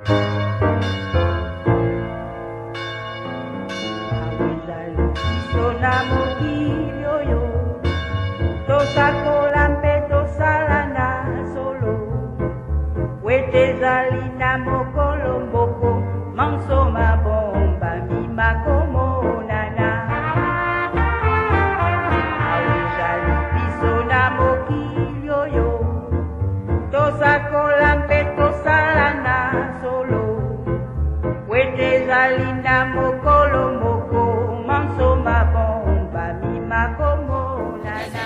Awa ezali biso na mokili oyo, tosakola mpe tosala na solo, po ete ezali na mokolo moko manso mabombami makomonana. Awa ezali biso na mokili oyo, tosakola mpe tosala na solo, po ete ezali na mokolo moko manso mabombami makomonana.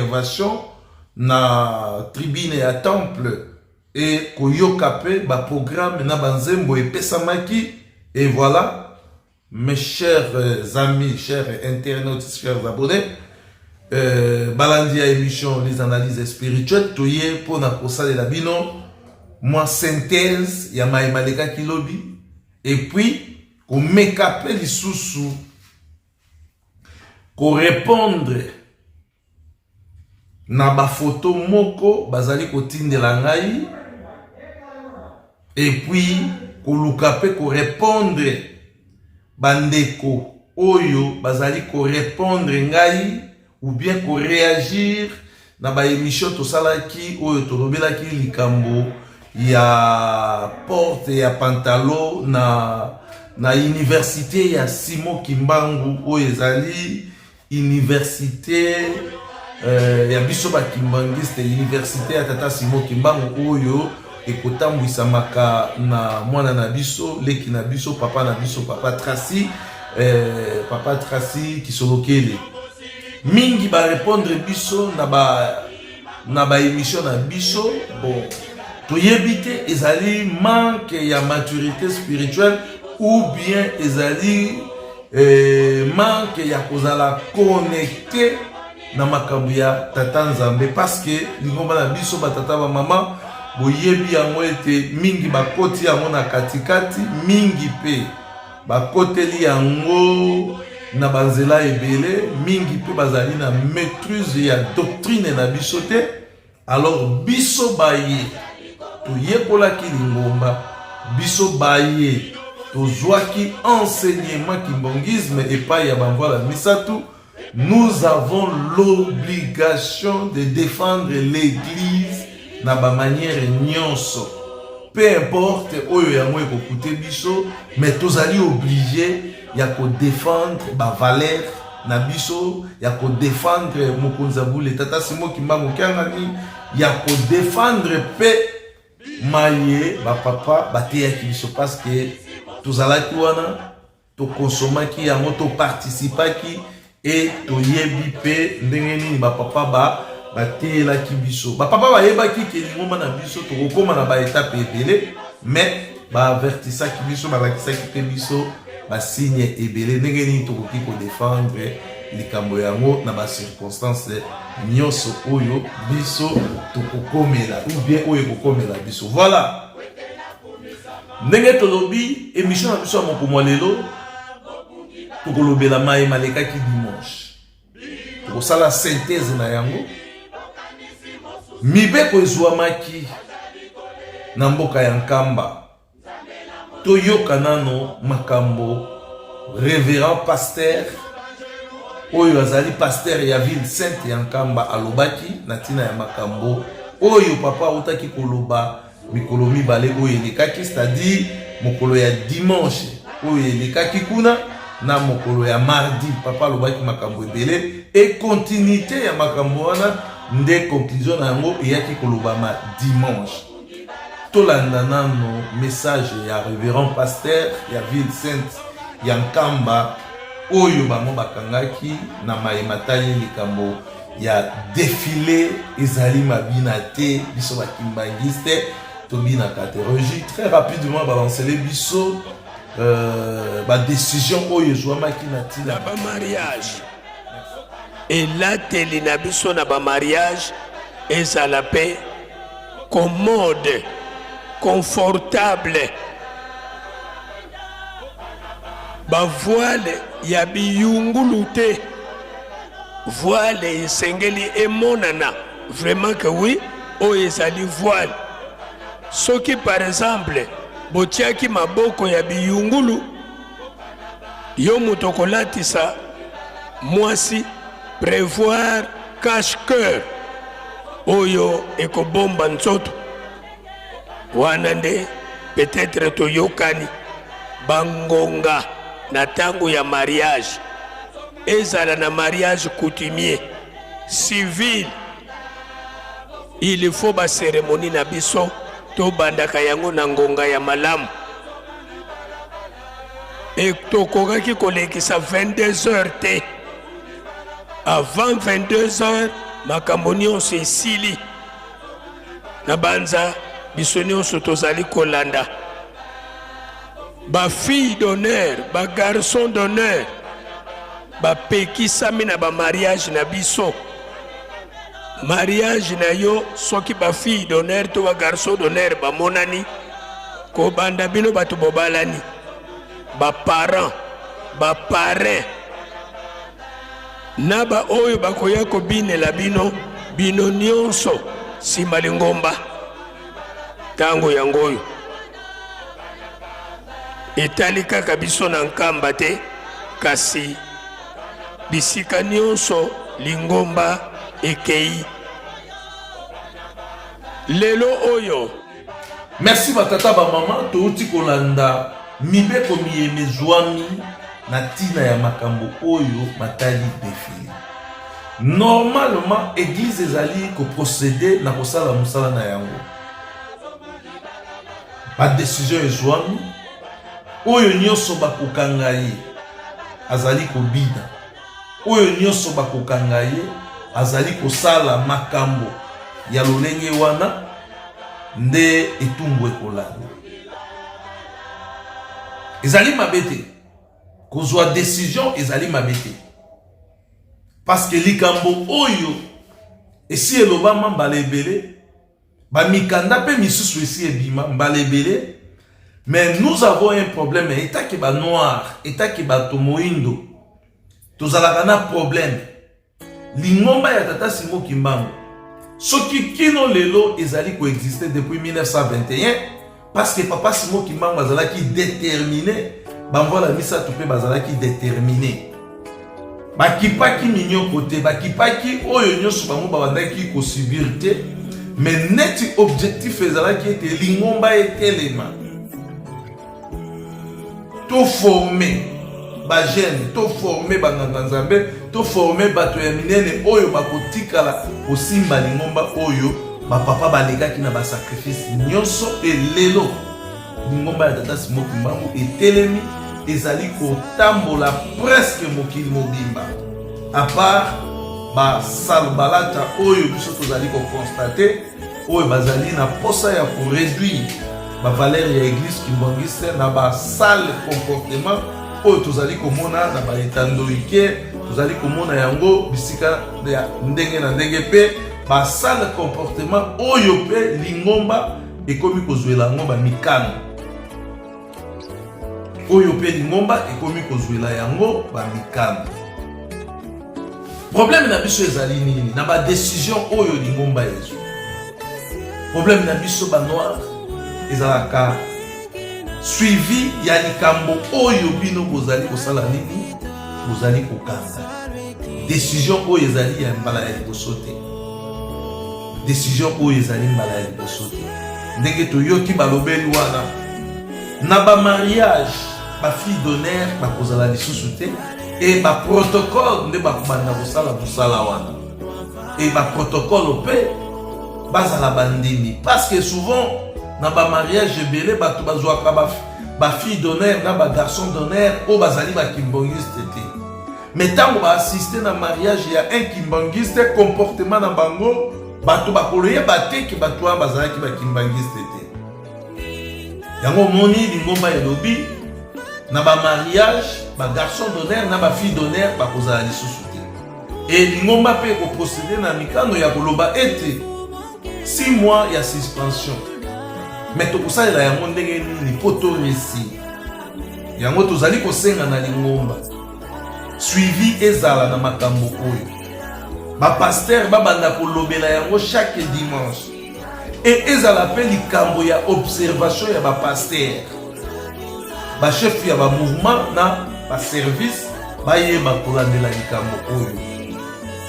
Observation na tribune ya temple et koyoka pe ba programme na ba nzembo epesamaki et voilà mes chers amis, chers internautes, chers abonnés, euh, balandi ya émission les analyses spirituelles toye mpo na kosalela bino mwa synthèse ya maye malekaki lobi et puis komeka mpe lisusu korepondre na bafoto moko bazali kotindela ngai et puis koluka mpe korepondre bandeko oyo bazali korepondre ngai ou bien koreagir na baemission tosalaki oyo tolobelaki likambo ya porte ya pantalo na, na université ya Simon Kimbangu oyo ezali université euh, ya biso bakimbangiste, université ya tata Simon Kimbangu oyo ekotambwisamaka na mwana na biso, leki na biso, papa na biso, papa Tracy, euh, papa Tracy Kisolokele. Mingi barépondre biso na ba na ba émission na biso. Bon, toyebi te ezali manque ya maturité spirituelle ou bien ezali manque ya kozala connecté na makambo ya tata Nzambe, parce que lingomba na biso, batata, bamama, boyebi yango ete mingi bakoti yango na katikati, mingi mpe bakoteli yango na banzela ebele, mingi mpe bazali na maîtrise ya doctrine na biso te. Alors biso baye toyekolaki lingomba, biso baye tozwaki enseignement kimbanguisme epai ya bamvwala misato, nous avons l'obligation de défendre l'église na bamanière nyonso, peu importe oyo yango ekokute biso, mais tozali obligé ya kodéfendre bavaleur na biso, ya kodéfendre mokonzi ya bule tata Simon Kimbangu Kiangani, ya kodéfendre mpe maye bapapa bateyaki biso, parce que tozalaki wana, tokonsomaki yango, toparticipaki e toyebi mpe ndenge nini bapapa bateyelaki biso. Bapapa bayebaki ke lingomba na biso tokokóma na baétape ebele, mais baavertisaki biso, balakisaki mpe biso basigne ebele ndenge nini tokoki kodéfendre likambo yango na bacirconstance nyonso oyo biso tokokomela ou bien oyo ekokomela biso. Voilà ndenge tolobi, émission na biso ya mokomo ya lelo, tokolobela maye malekaki dimanche, tokosala synthèse na yango. Mibeko ezwamaki na mboka ya Nkamba. Toyoka nano makambo révérend pasteur oyo azali pasteur ya ville sainte ya Nkamba alobaki na ntina ya makambo oyo papa autaki koloba mikolo mibale oyo elekaki, c'est-à-dire mokolo ya dimanche oyo elekaki kuna na mokolo ya mardi. Papa alobaki makambo ebele e continuité ya makambo wana nde conclusion na yango eyaki kolobama dimanche. Tolanda nano message ya révérend pasteur ya ville sainte ya Nkamba oyo bango bakangaki na mayema tali likambo ya défilé ezali mabina te, biso bakimbangiste tobinaka te. Régi, très rapidement balancele biso badécision oyo ezwamaki na ntina na bamariage. Elateli na biso na bamariage ezala mpe commode, confortable. Bavoile ya biyungulu te, voile esengeli emonana vraiment que oui, oyo ezali voile. Soki par exemple botiaki maboko ya biyungulu, yo moto okolatisa mwasi, prévoir cache-cœur oyo ekobomba nzoto wana. Nde peut-être toyokani bangonga na ntango ya mariage, ezala na mariage coutumier, civil, il faut bacérémonie na biso tobandaka yango na ngonga ya malamu e tokokaki kolekisa 22 heures te. Avant 22 heures, Makambo nyonso esili. Na banza biso nyonso tozali kolanda ba fille d'honneur, ba garçon d'honneur bapekisami na ba mariage na biso. Mariage na yo soki ba fille d'honneur to ba garçon d'honneur bamonani, kobanda bino bato bobalani, ba parents, ba parrains na ba oyo bakoya kobinela bino, bino nyonso nsima lingomba. Ntango yango oyo etali kaka biso na Nkamba te, kasi bisika nyonso lingomba ekei lelo oyo. Merci ba tata ba mama, touti kolanda mibeko miye mizwami na tina ya makambo oyo matali defile. Normalement eglise ezali ko proceder na kosala mosala na yango. Ba decision ezwami, oyo nyonso bakokanga ye azali kobina, oyo nyonso bakokanga ye azali kosala makambo ya lolenge wana nde etumbu ekolanda. Ezali mabe te kozwa decision, ezali mabe te parce que likambo oyo esi elobama mbala ebele, bamikanda mpe misusu esi ebima mbala ebele. Mais nous avons un problème etake ba noir, etake bato moindo, tozalaka na problème. Lingomba ya Tata Simon Kimbangu soki kino lelo ezali koexiste depuis 1921, parce que Papa Simon Kimbangu azalaki déterminé, bamvwala misato mpe bazalaki déterminé, bakipaki minyoko te, bakipaki oyo nyonso bango babandaki kosubir te, mais neti objectif ezalaki ete lingomba etelema, toforme bajeune, toforme banganga nzambe, toforme bato ya minene oyo bakotikala kosimba lingomba oyo bapapa balekaki na basacrifice nyonso. E lelo lingomba ya Tata Simon Kimbangu etelemi, ezali kotambola presque mokili mobimba, à part basalbalata oyo biso tozali koconstate, oyo bazali na posa ya koréduire bavaleur ya eglise kimbanguiste na basale comportement oyo tozali komona na baetandoike, tozali komona yango bisika ya ndenge na ndenge, mpe basale comportement oyo mpe lingomba ekomi kozwela yango bamikano, oyo mpe lingomba ekomi kozwela yango bamikano. Problème na biso ezali nini na badecision oyo lingomba ezwi? Problème na biso banoir ezalaka suivi ya likambo oyo bino bozali kosala nini, bozali kokanga decision oyo ezali ya mbala ya liboso te. Decision oyo ezali mbala ya liboso te. Ndenge toyoki balobeli wana na bamariage, bafille d'honneur bakozala lisusu te, e baprotocole nde bakobanda kosala mosala wana, e baprotocole mpe bazala bandimi, parce que souvent na bamariage ebele bato bazwaka bafille d'honneur na bagarçon d'honneur oyo bazali bakimbongiste te. Mais ntango baassiste na mariage ya un kimbangiste, comportement na bango, bato bakoloyeba te ke bato wana bazalaki bakimbangiste te. Yango omoni lingomba elobi na bamariage bagarçon d'honneur na bafille d'honneur bakozala lisusu te. E lingomba mpe ekoprocede na mikano ya koloba ete 6 mois ya suspension. Mais tokosalela yango ndenge nini mpo to réussir yango? Tozali kosenga na lingomba suivi ezala na makambo oyo, bapasteur babanda kolobela yango chaque dimanche, e ezala mpe likambo ya observation ya bapasteur, bachef ya bamouvement na baservice bayeba kolandela likambo oyo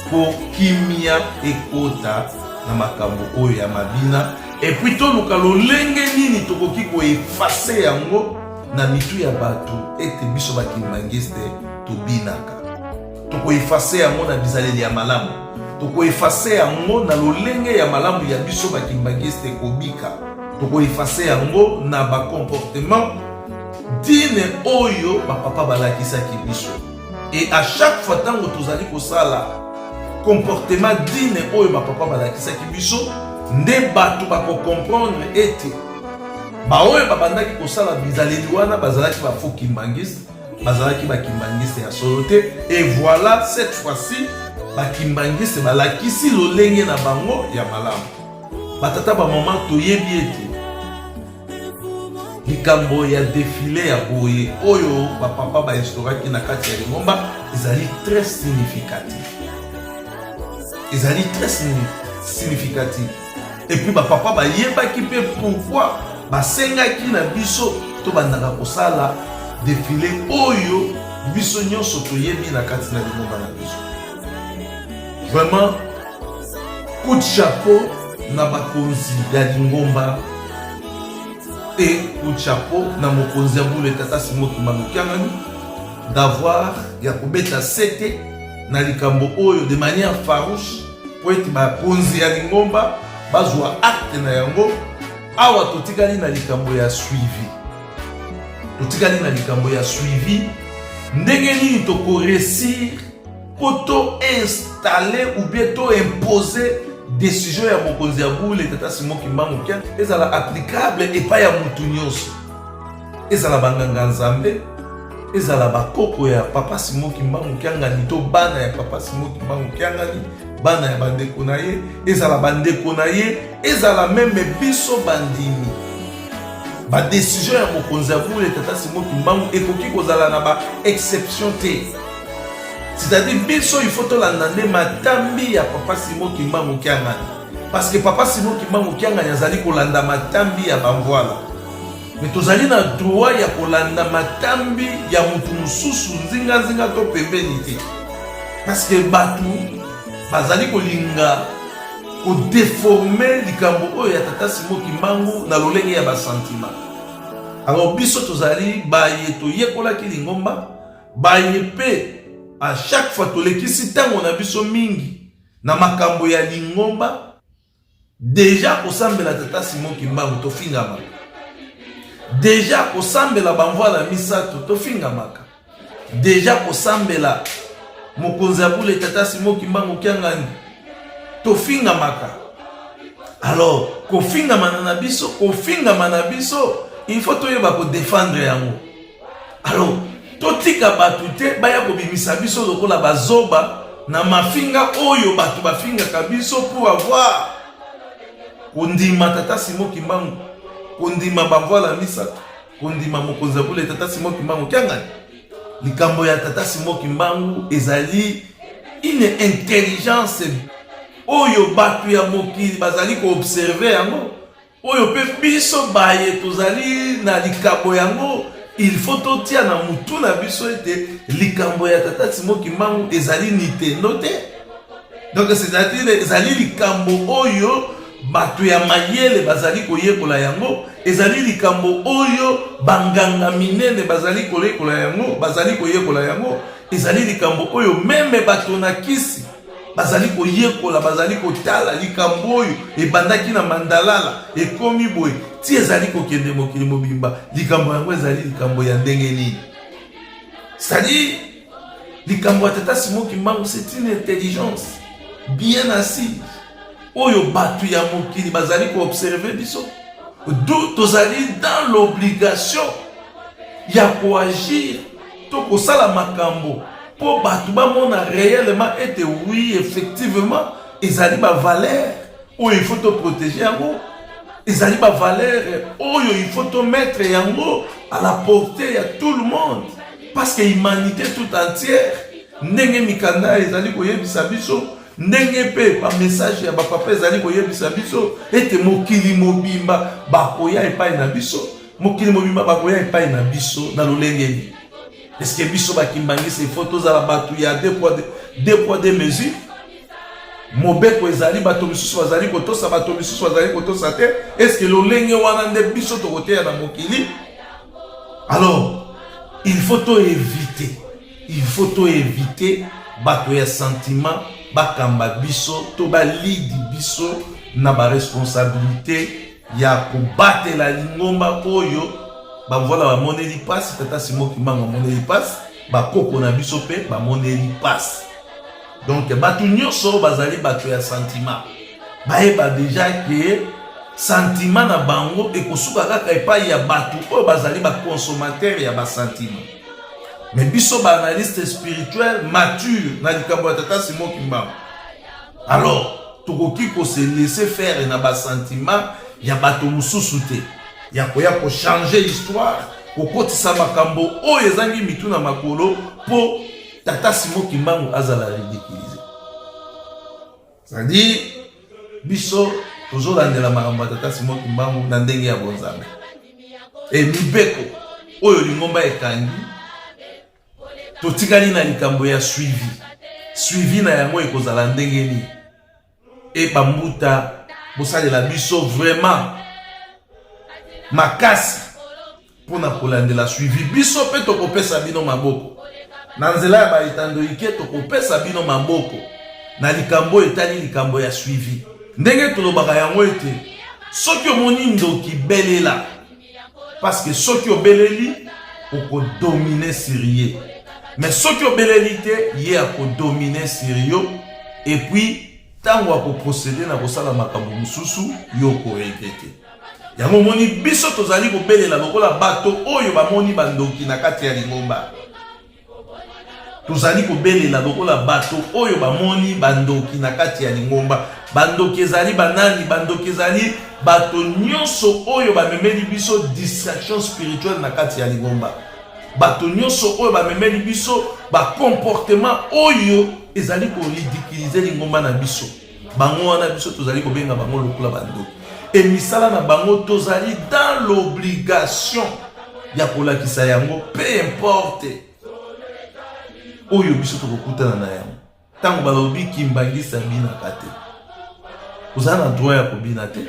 mpo kimia ekota na makambo oyo ya mabina. Et puis toluka lolenge nini tokoki koefase yango na mitu ya bato ete biso bakimbangiste tobinaka. Tokoefase yango na bizaleli ya malamu, tokoefase yango na lolenge ya malamu ya biso bakimbangiste kobika, tokoefase yango na bacomportement dine oyo bapapa balakisaki biso. Et à chaque fois ntango tozali kosala Comportement digne oyo bapapa balakisaki biso nde bato bakocomprendre ete baoyo babandaki kosala bizaleli wana bazalaki ba faux kimbanguiste, bazalaki bakimbangiste ya solo te. Et voilà, cette fois-ci bakimbangiste balakisi lolenge na bango ya malamu. Batata, bamama, toyebi ete likambo ya défilé ya boye oyo bapapa bainstauraki na kati ya lingomba ezali très significatif, ezali très significatif. Et puis bapapa bayebaki mpe pourquoi basengaki na biso tobandaka kosala défilé oyo biso nyonso toyebi na kati na lingomba na biso. Vraiment, coup de chapeau na bakonzi ya lingomba et coup de chapeau na mokonzi ya bule, tata Simon Kimbangu Kiangani, d'avoir ya kobeta sete na likambo oyo de manière farouche po ete bakonzi ya lingomba bazwa acte na yango. Awa totikali na likambo ya suivi, totikali na likambo ya suivi. Ndenge nini tokoréussir mpo to installer ou bien to imposer décision ya mokonzi ya bule, tata Simon Kimbangu Kiangani, ezala applicable epai ya mutu nyonso, ezala banganga nzambe, ezala bakoko ya papa Simon Kimbangu Kiangani to bana ya papa Simon Kimbangu Kiangani, bana ya bandeko na ye, ezala bandeko na ye, ezala même biso bandimi? Badécision ya mokonzi ya bule, tata Simon Kimbangu, ekoki kozala na baexception te. C'est-à-dire biso, il faut tolanda nde matambi ya papa Simon Kimbangu Kiangani, parce que papa Simon Kimbangu Kiangani azali kolanda matambi ya bamvwala. Me tozali na droit ya kolanda matambi ya motu mosusu nzinganzinga to pembeni te, parce que bato bazali kolinga kodéformer likambo oyo ya tata Simon Kimbangu na lolenge ya basentiment. Alors biso tozali baye toyekolaki lingomba, baye mpe à chaque fois tolekisi ntango na biso mingi na makambo ya lingomba. Déjà kosambela tata Simon Kimbangu, tofingamaka. Déjà kosambela bamvwala misato, tofingamaka. Déjà kosambela mokonzi ya bule, tata Simon Kimbangu Kiangani, tofingamaka. Alors kofingamana na biso, kofingama na biso, il faut toyeba kodéfendre yango. Alors totika bato te baya kobimisa biso lokola bazoba na mafinga oyo bato bafingaka biso pour avoir kondima tata Simon Kimbangu, kondima bamvwala misato, kondima mokonzi ya bule, tata Simon Kimbangu Kiangani. Likambo ya tata Simon Kimbangu ezali une intelligence oyo bato ya mokili bazali koobserver yango, oyo mpe biso baye tozali na likambo yango, il faut totia na mutu na biso ete likambo ya tata Simon Kimbangu ezali nintendo te. Donc c'est-à-dire ezali likambo oyo bato ya mayele bazali koyekola yango, ezali likambo oyo banganga minene bazali koyekola yango, bazali koyekola yango, ezali likambo oyo même bato na kisi bazali koyekola, bazali kotala likambo oyo ebandaki na Mandalala, ekomi boye ti ezali kokende mokili mobimba. Likambo yango ezali likambo ya ndenge nini? C'est-à-dire likambo ya tata Simon Kimbangu, c'est une intelligence bien assise oyo bato ya mokili bazali koobserver biso. Du tozali dans l'obligation ya koagir to kosala makambo mpo bato bamona réellement ete oui, effectivement, ezali bavaleur oyo il faut toprotéger yango, ezali bavaleur oyo il faut tomettre yango à la portée ya tout le monde, parce que humanité tout entière, ndenge mikanda ezali koyebisa biso, ndenge mpe bamessage ya bapapa ezali koyebisa biso ete mokili mobimba bakoya epai na biso, mokili mobimba bakoya epai na biso na lolenge nini? Est-ce biso bakimbangisi, il faut tozala bato ya deux poids deux poids deux mesures? Mobeko ezali, bato misusu bazali kotosa, bato misusu bazali kotosa te. Est-ce lolenge wana nde biso tokoteya na mokili? Alors il faut toéviter, il faut toéviter bato ya sentiment bakamba biso to balidi biso na baresponsabilité ya kobatela lingomba oyo bamvola bamoneli mpasi, tata Simon Kimbangu amoneli mpasi, bakoko na biso mpe bamoneli mpasi. Donc bato nyonso oyo bazali bato ya sentiment bayeba deja ke sentiment na bango ekosuka kaka epai ya bato oyo bazali baconsommateur ya basentiment. Mais biso baanalyste spirituel mature na likambo ya tata Simon Kimbangu, alors tokoki kose laisser faire na basentiment ya bato mosusu te ya koya kochange histoire, kokotisa makambo oyo ezangi mitu na makolo mpo tata Simon Kimbangu azala ridiculisé. C'est-à-dire biso tozolandela makambo ya tata Simon Kimbangu na ndenge ya bonzambe e mibeko oyo lingomba ekangi. Totikali na likambo ya suivi. Suivi na yango ekozala ndenge nini? E bambuta, bosalela biso vraiment makasi mpona kolandela suivi. Biso mpe tokopesa bino maboko na nzela ya baetando ike, tokopesa bino maboko na likambo oyo etali likambo ya suivi. Ndenge tolobaka yango ete soki omoni ndoki, belela, parce que soki obeleli, okodomine sur ye, mais soki obeleli te, ye akodomine sur yo. Et puis ntango akoprocéder na kosala makambo mosusu, yo okoregretter yango. Omoni, biso tozali kobelela lokola bato oyo bamoni bandoki na kati ya lingomba. Tozali kobelela lokola bato oyo bamoni bandoki na kati ya lingomba. Bandoki ezali banani? Bandoki ezali bato nyonso oyo bamemeli biso distraction spirituelle na kati ya lingomba, bato nyonso oyo bamemeli biso bacomportement oyo ezali koridiculiser lingomba na biso. Bango wana biso tozali kobenga bango lokola bandoki. E misala na bango, tozali dans l'obligation ya kolakisa yango, peu importe oyo biso tokokutana na yango. Ntango balobi Kimbanguiste abinaka te, oza na droit ya kobina te.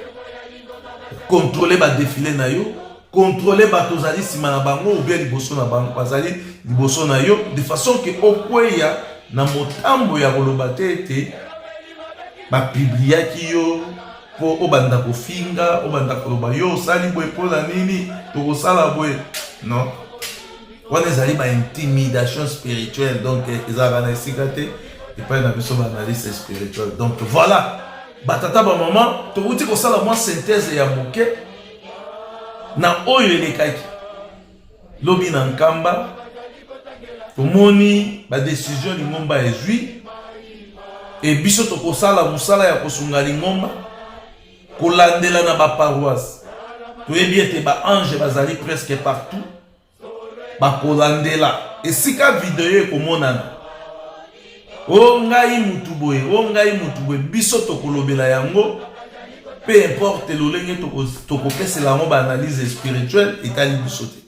Contrôle badéfilé na yo, contrôle bato ozali nsima na bango ou bien liboso na bango, bazali liboso na yo, de façon ke okweya na motambo ya koloba te ete bapubliaki yo mpo obanda kofinga, obanda koloba yo osali boye mpo na nini, tokosala boye. Non, wana ezali baintimidation spirituelle, donc ezalaka na esika te epai na biso baanalyste spirituel. Donc voilà, batata, bamama, towuti kosala mwa synthèse ya moke na oyo elekaki lobi na Nkamba. Tomoni badécision lingomba ezwi, e biso tokosala mosala ya kosunga lingomba kolandela na baparoisse. Toyebi ete baange bazali presque partout, bakolandela esika video ekomonana: o ngai mutu boye, o ngai mutu boye. Biso tokolobela yango, peu importe lolenge tokopesela yango baanalyse spirituelle, etali biso te.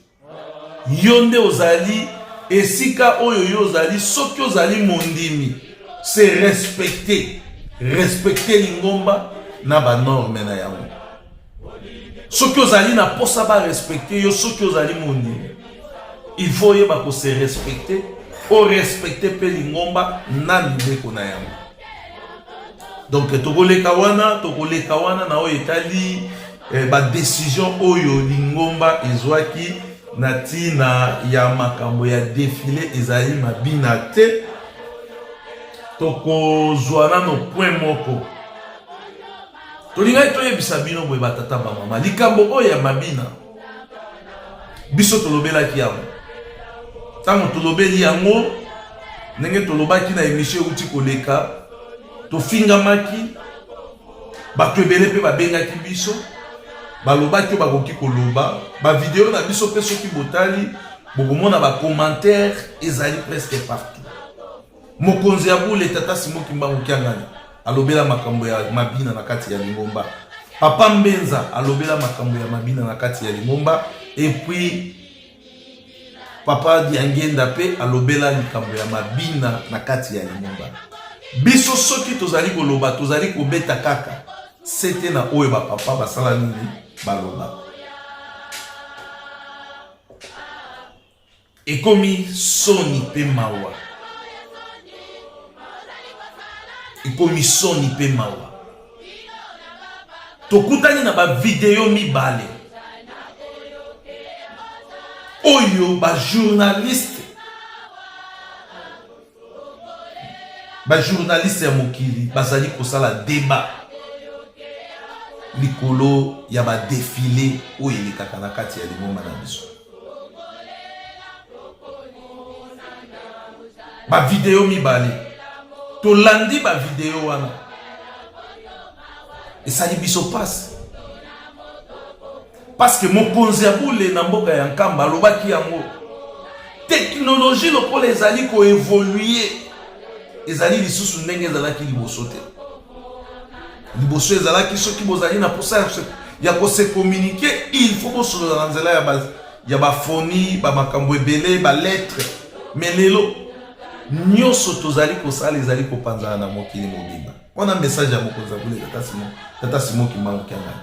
Yo nde ozali esika oyo yo ozali. Soki ozali mondimi, se respecte, respecte lingomba na banorme na yango. Soki ozali na posa barespecte yo, soki ozali mondimi, il faut oyeba kose respecte, orespecte mpe lingomba na mibeko na yango. Donc tokoleka wana, tokoleka wana na oyo etali badécision oyo lingomba ezwaki na ntina ya makambo ya défilé ezali mabina te. Tokozwa nano point moko tolingaki toyebisa bino boye: batata, bamama, likambo oyo ya mabina, biso tolobelaki yango. Ntango tolobeli yango, ndenge tolobaki na émission euti koleka, tofingamaki, bato ebele mpe babengaki biso, balobaki oyo bakoki koloba. Bavideo na biso mpe, soki botali, bokomona bacommentaire ezali presque partout. Mokonzi ya bule, tata Simon Kimbangu Kiangani, alobela makambo ya mabina na kati ya lingomba. Papa Mbenza alobela makambo ya mabina na kati ya lingomba. Et puis papa Diangenda mpe alobela likambo ya mabina na kati ya lingomba. Biso soki tozali koloba, tozali kobeta kaka sete na oyo bapapa basala nini, baloba. Ekomi soni mpe mawa, ekomi soni mpe mawa. Tokutani na bavideo mibale oyo bajournaliste. Ba journalistes ya mokili bazali kosala debat likolo ya ba defile oyo elekaka na kati ya lingomba na biso. Ba video mibale tolandi ba video wana esali biso pasi parce que mokonzi ya bule na mboka ya Nkamba alobaki yango teknologie lokola ezali koevolue ezali lisusu ndenge ezalaki liboso te. Liboso ezalaki soki bozali na mposa ya kose communiquer, il faut bosolola na nzela ya bafoni, bamakambo ebele, balettre. Mais lelo nyonso tozali kosala ezali kopanzana na mokili mobimba. Wana message ya mokonzi ya bule Tata Simon Kimbangu Kiangani.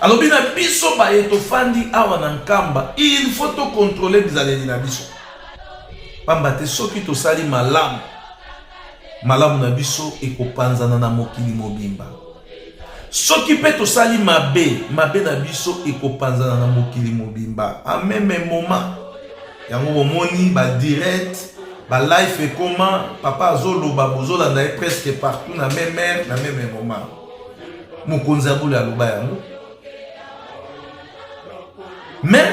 Alobi na biso baye tofandi awa na Nkamba, il faut to contrôler bizaleli na biso. Pamba te soki tosali malamu, malamu na biso ekopanzana na mokili mobimba. Soki mpe tosali mabe, mabe na biso ekopanzana na mokili mobimba. En meme moment, yango bomoni ba direct, ba live ekoma, papa azoloba, bozolanda ye presque partout na meme heure, na meme moment. Mokonzi ya bule aloba yango. Mais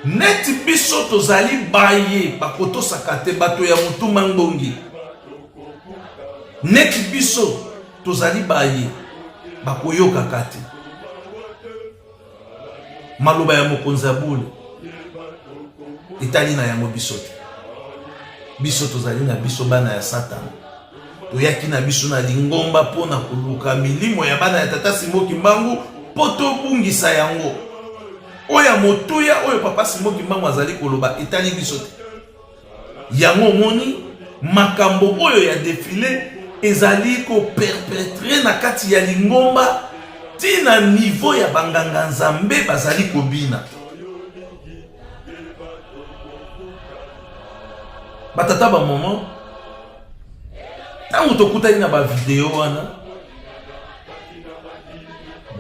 neti biso tozali baye bakotosaka te, bato ya motumba ngongi. Neti biso tozali baye bakoyokaka te maloba ya mokonzi ya bule etali na yango biso te. Biso tozali na biso bana ya Satana, toyaki na biso na lingomba mpo na koluka milimo ya bana ya Tata Simon Kimbangu mpo tobungisa yango. Oyo ya motuya oyo Papa Simon Kimbangu azali koloba etali biso te. Yango omoni makambo oyo ya defile ezali ko perpetrer na kati ya lingomba ti na niveau ya banganga nzambe bazali kobina. Batata ba mama, ntango tokutani na ba video wana,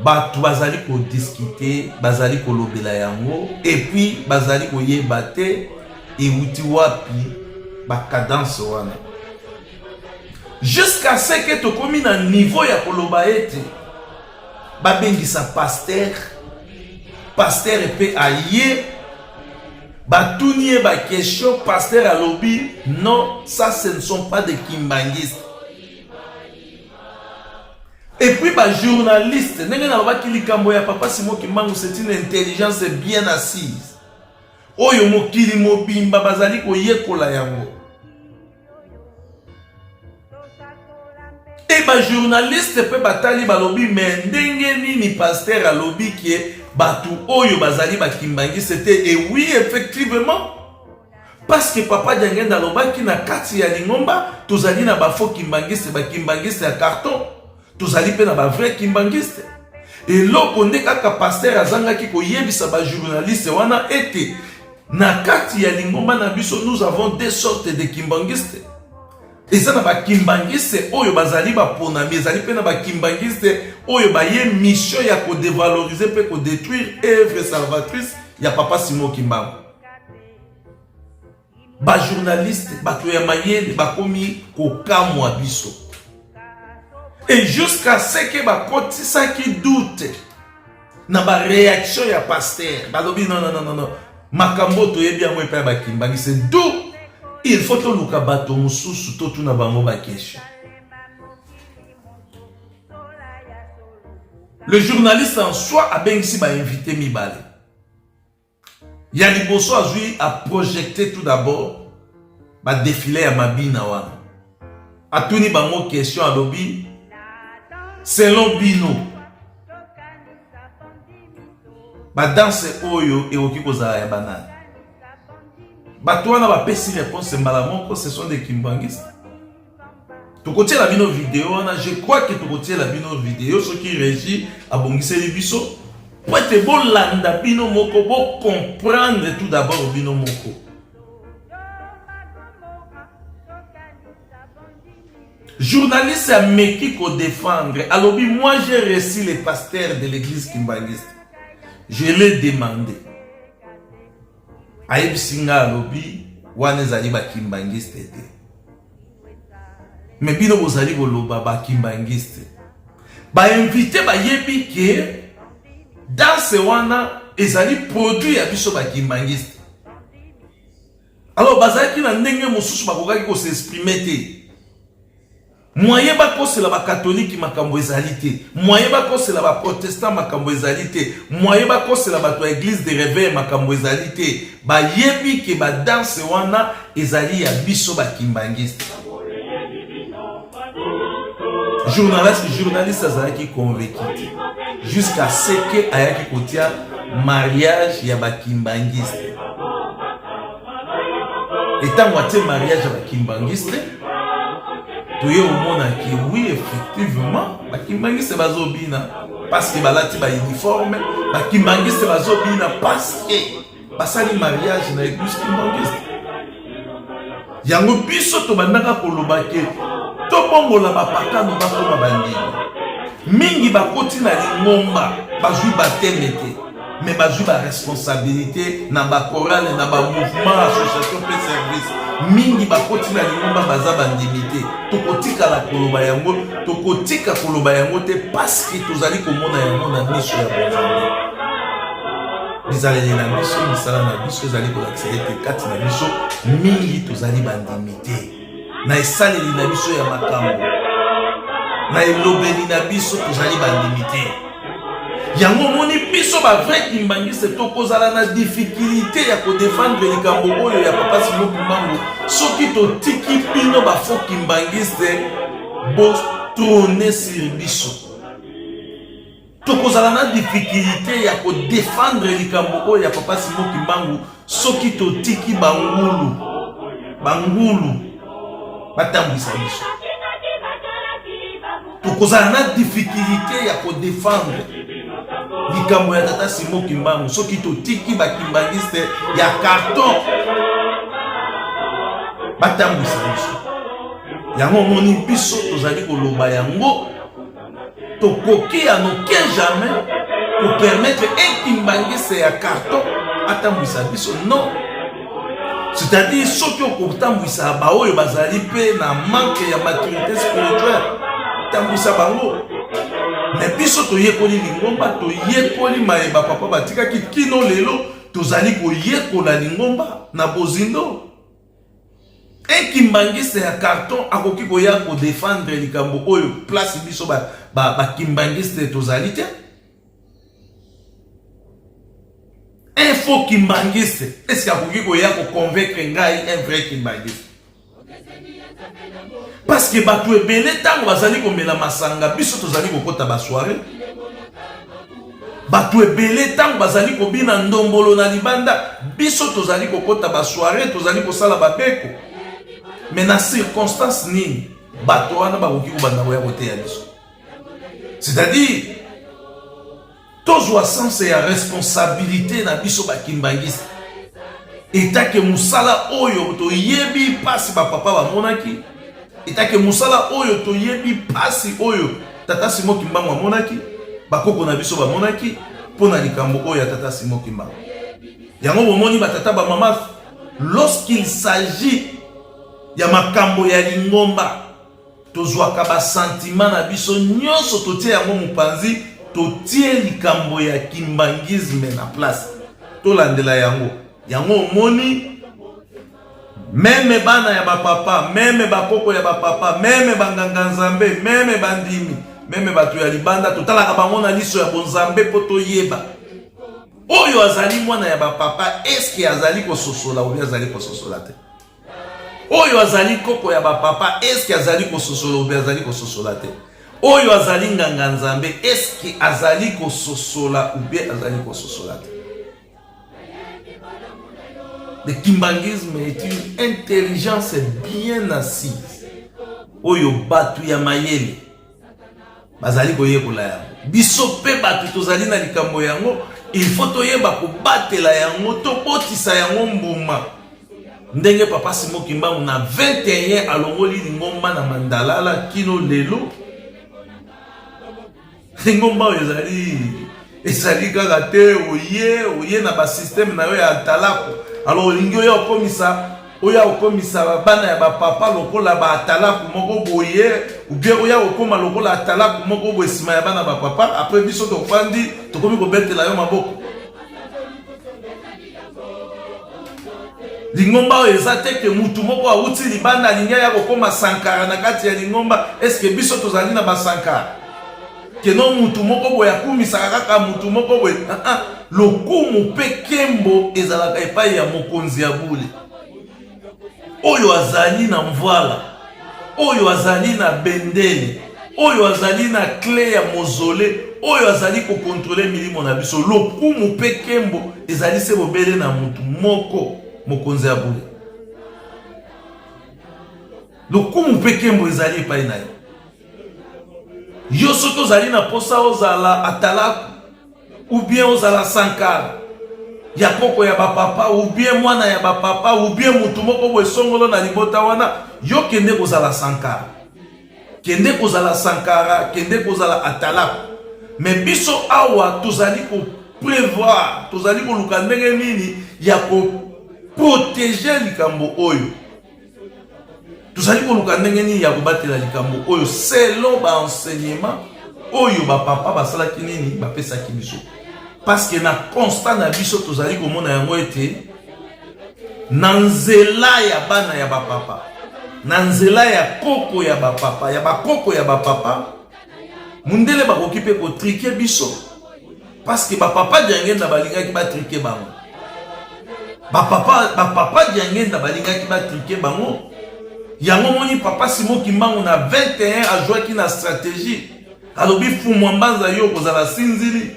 bato bazali kodiskite, bazali kolobela yango, epuis bazali koyeba te ewuti wapi ba cadence wana, jusqu'à ce que tokomi na niveau ya koloba ete babengisa pasteur, pasteur pe aye, batuni ye ba question, pasteur alobi non, ça ce ne sont pas des kimbanguistes. Et puis ba journaliste, ndenge nalobaki likambo ya Papa Simon Kimbangu, c'est une intelligence bien assise oyo mokili mobimba bazali koyekola yango. E ba journaliste pe batali balobi mais ndenge nini pasteur alobi ke bato oyo bazali ba kimbangiste te? Et oui, effectivement, parce que Papa Diangenda alobaki na kati ya lingomba tozali na ba faux kimbangiste, ba kimbangiste ya carton, tozali pe na ba vrai kimbangiste. Eloko nde kaka pasteur azangaki koyebisa ba journaliste wana ete na kati ya lingomba na biso nous avons deux sortes de kimbanguistes. Eza na ba kimbanguiste oyo bazali baponami, ezali pe na ba kimbanguiste oyo baye mission ya ko devaloriser pe ko detruire œuvre salvatrice ya Papa Simon Kimbangu. Ba journaliste, bato ya mayele bakomi kokamwa biso. Et jusqu'à ce que bakotisaki doute na ba réaction ya pasteur, balobi non, non, non, non, non, makambo toyebi yango epai ya ba kimbanguiste, d'où il faut toluka bato mosusu totuna bango ba question. Le journaliste en soi abengisi ba invité mibale. Ya liboso azwi a projecter tout d'abord ba defile ya mabina wana. Atuni bango question, alobi selon bino ba danse oyo ekoki kozala ya banani? Bato wana bapesi réponse mbala moko, ce sont des kimbanguistes. Tokotiela bino video wana, je crois que tokotiela bino video soki régie abongiseli biso po ete bolanda bino moko, bo comprendre tout d'abord bino moko. Journaliste ameki ko défendre, alobi moi j'ai reçu le pasteur de l'église kimbanguiste, je l'ai demandé, ayebisi nga, alobi wana ezali ba kimbanguiste te. Mais bino bozali koloba ba kimbanguiste. Ba invité bayebi ke danse wana ezali produit ya biso ba kimbanguiste. Alors bazalaki na ndenge mosusu bakokaki ko s'exprimer te. Moyen bakosela ba catholique makambo ezali te. Moyen bakosela ba protestant makambo ezali te. Moyen bakosela bato ya eglise de reveil makambo ezali te. Bayebi ke ba danse wana ezali ya biso ba kimbanguiste. Journaliste, journaliste azalaki convaincu te jusqu'à ce que ayaki kotia mariage ya ba kimbanguiste. Etango atie mariage ya ba kimbanguiste, toye komona ke oui effectivement ba kimbanguiste bazobina parce que balati ba uniforme, ba kimbanguiste bazobina parce que basali mariage na église kimbanguiste. Yango biso tobandaka koloba ke tobongola bapakano bakoma bandimi. Mingi bakoti na lingomba bazwi bateme te, mais bazwi ba responsabilité na ba chorale, na ba mouvement, association pe service. Mingi bakoti na lingomba baza bandimi te. Tokotikala koloba yango, tokotika koloba yango te parce que tozali komona yango na miso ya bonzambe. Bizaleli na biso, misala na biso ezali kolakisa ete kati na biso mingi tozali bandimi te. Na esaleli na biso ya makambo, na elobeli na biso tozali bandimi te. Yango omoni biso ba vrai kimbanguiste tokozala na difficulté ya kodefendre likambo oyo ya papa Simon Kimbangu soki totiki bino ba faux kimbanguiste bo trôner sur biso. Tokozala na difficulté ya ko defendre likambo oyo ya papa Simon Kimbangu soki totiki bangulu bangulu batambwisa biso. Tokozala na difficulté ya ko defendre likambo ya tata Simon Kimbangu soki totiki ba kimbanguiste ya carton batambwisa biso. Yango omoni biso tozali koloba yango Tokoki en aucun jamais ko permettre un kimbanguiste ya carton atambwisa biso non. C'est-à-dire soki okotambwisa baoyo bazali mpe na manque ya maturité spirituelle, tambwisa bango. Mais biso toyekoli lingomba, toyekoli maye ba papa batikaki kino lelo tozali koyekola lingomba na bozindo. Un kimbanguiste ya carton akoki koya ko defendre likambo oyo place biso ba, ba, ba kimbanguiste tozali te. Un faux kimbanguiste est-ce que akoki koya ko convaincre ngai un vrai kimbanguiste? Parce que bato ebele ntango bazali komela masanga biso tozali kokota ba soirée. Bato ebele ntango bazali kobina ndombolo na libanda, biso tozali kokota ba soiree, tozali kosala babeko. Mais na circonstance nini bato wana bakoki kobanda koya koteya biso? C'est-à-dire tozwa sens ya responsabilité na biso ba kimbanguiste etake mosala oyo toyebi mpasi bapapa bamonaki etake mosala oyo toyebi mpasi oyo tata Simon Kimbangu amonaki, bakoko na biso bamonaki mpo na likambo oyo ya tata Simon Kimbangu. Yango bomoni batata bamama, lorsqu'il s'agit ya makambo ya lingomba, tozwaka basentiment na biso nyonso, totie yango mopanzi, totie likambo ya kimbanguisme na place, tolandela yango. Yango omoni Meme bana ya ba papa, meme ba koko ya ba papa, meme ba nganga nzambe, meme ba ndimi, meme bato ya libanda, totalaka bango na liso ya bonzambe mpo toyeba oyo azali mwana ya ba papa, eske azali kososola obi azali kososola te? Oyo azali koko ya ba papa, eske azali kososola obi azali kososola te? Oyo azali nganga nzambe, eske azali kososola obi azali kososola te? Le kimbanguisme est une intelligence bien assise oyo bato ya mayele bazali koyekola yango. Biso mpe bato tozali na likambo yango, il faut toyeba kobatela yango, tobotisa yango mbuma. Ndenge Papa Simon Kimbangu na 21 alongoli lingomba na Mandalala kino lelo. Lingomba oyo ezali ezali kaka te oye oye na ba système na yo ya atalaku alors olingi oya okomisa. Oya kokomisa bana ya bapapa lokola baatalaku moko boye, ou bien oya kokoma lokola atalaku moko boye nsima ya bana bapapa, après biso tofandi tokomi kobetela yo maboko. Lingomba oyo eza te ke mutu moko awuti libanda alingi aya kokoma Sankara na kati ya lingomba. Eske biso tozali na basankara keno mutu moko boye akumisaka kaka mutu moko boye? Ah, ah. Lokumu mpe nkembo ezalaka epai ya mokonzi ya bule oyo azali na mvwala, oyo azali na bendele, oyo azali na kle ya mozole, oyo azali kokontrole milimo na biso. Lokumu mpe nkembo ezali se bobele na mutu moko, mokonzi ya bule. Lokumu mpe nkembo ezali epai na ye. Yo soki ozali na posa ozala atalaku ou bien ozala sankara ya koko ya bapapa ou bien mwana ya bapapa ou bien mutu moko boye songolo na libota wana, yo kende kozala sankara, kende kozala sankara, kende kozala atalaku. Mais biso awa tozali ko prévoir, tozali koluka ndenge nini ya ko protéger likambo oyo. Tozali koluka ndenge nini ya kobatela likambo oyo selon ba enseignement oyo bapapa basalaki nini, bapesaki biso. Parce que na constat na biso tozali komona yango ete na nzela ya bana ya bapapa, na nzela ya koko ya bapapa, ya bakoko ya bapapa, mundele bakoki mpe kotrike biso. Parce que bapapa Diangenda balingaki batrike bango, bapapa Diangenda balingaki batrike bango. Yango moni papa Simon Kimbangu na 21 azwaki na stratégie, alobi Fumwa Mbanza yo okozala sinzili,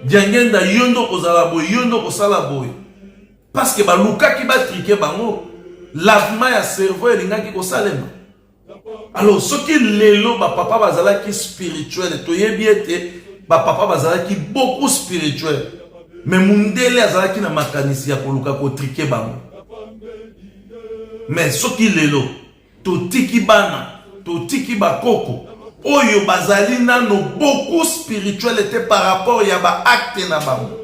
Diangenda yo nde okozala boye, yo nde okosala boye. Parce que balukaki batrike bango, lavement ya cerveau elingaki kosalema. Alors soki lelo bapapa bazalaki spirituel, toyebi ete bapapa bazalaki beaucoup spirituel, mais mundele azalaki na makanisi ya koluka kotrike bango. Mais soki lelo totiki bana, totiki bakoko oyo bazali nano beaucoup spirituel te par rapport ya ba acte na bango,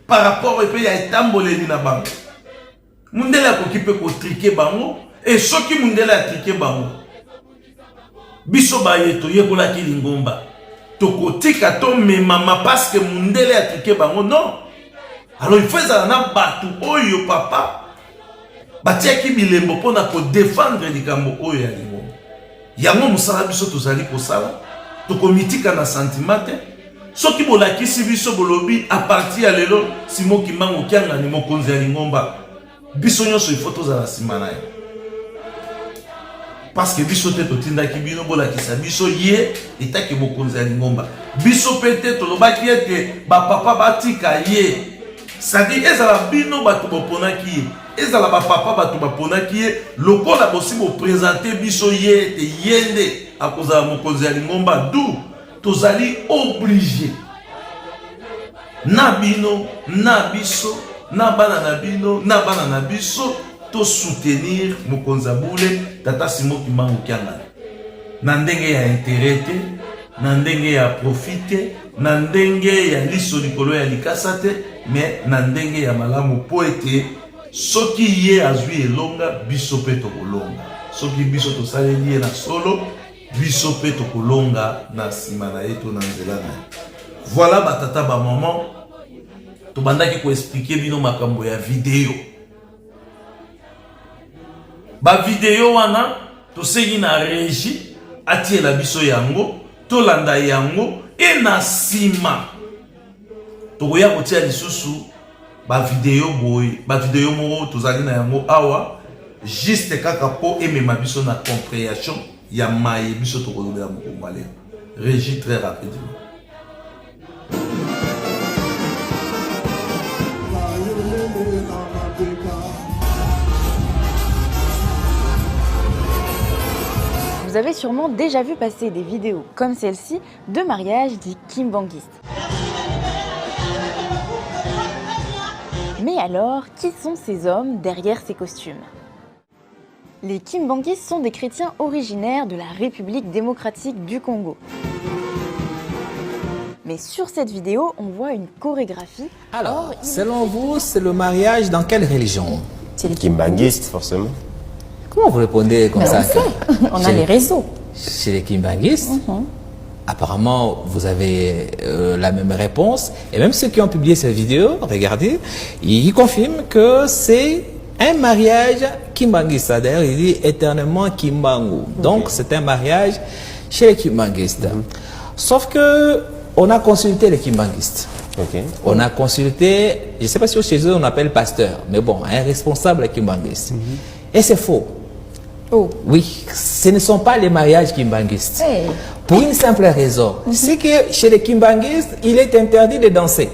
par rapport epe ya etamboleli na bango, mundele akoki mpe kotrike bango. E soki mundele atrike bango, biso baye toyekolaki lingomba tokotika tomemama parce que mundele atrike bango? Non. Alors il faut ezala na bato oyo papa batiaki bilembo mpona kodefendre likambo oyo ya lingomba. Yango mosala biso tozali kosala, tokomitika na sentiment te. Soki bolakisi biso, bolobi a partir ya lelo Simon Kimbangu Kiangani mokonzi ya lingomba, biso nyonso il faut tozala nsima na ye, parce que biso te totindaki bino bolakisa biso ye etaki mokonzi ya lingomba. Biso mpe te tolobaki ete bapapa batika ye. C'est-à-dire ezala bino bato boponaki ye, ezala bapapa bato baponaki ye, lokola bosi bopresente biso ye ete ye nde akozala mokonzi ya lingomba, du tozali oblige na bino na biso na bana na bino na bana na biso tosoutenir mokonzi ya bule tata Simon Kimbangu Kiangani, na ndenge ya intérêt te, na ndenge ya profit te, na ndenge ya liso likolo ya likasa te, mais na ndenge ya malamu, mpo ete soki ye azwi elonga, biso mpe tokolonga. Soki biso tosaleli ye na solo, biso mpe tokolonga na nsima na ye to na nzela na ye. Voilà batata bamama, tobandaki koexplike bino makambo ya video. Bavideo wana tosengi na régie atiela biso yango, tolanda yango, e na nsima tokoya kotia lisusu bavideo boye, bavideo moko tozali na yango awa, juste kaka mpo emema biso na compréhension ya maye biso tokolobela mokongo ya lelo. Régie, très rapidement. Vous avez sûrement déjà vu passer des vidéos comme celle-ci de mariage dit kimbanguiste. Mais alors, qui sont ces hommes derrière ces costumes? Les kimbanguistes sont des chrétiens originaires de la République démocratique du Congo. Mais sur cette vidéo, on voit une chorégraphie. Alors, selon vous, c'est le mariage dans quelle religion? Chez les Kimbanguiste, forcément. Comment vous répondez comme Mais ça on sait, on a Chez les réseaux. Chez les Kimbanguistes, apparemment, vous avez la même réponse. Et même ceux qui ont publié cette vidéo, regardez, ils confirment que c'est un mariage kimbanguiste. D'ailleurs, il dit éternellement Kimbangu. Donc, c'est un mariage chez les Kimbanguistes. Sauf que on a consulté les Kimbanguistes. On a consulté, je ne sais pas si chez eux on appelle pasteur, mais bon, un responsable kimbanguiste. Et c'est faux. Oh. Oui, ce ne sont pas les mariages kimbanguistes. Hey. Pour une simple raison, c'est que chez les kimbanguistes, il est interdit de danser.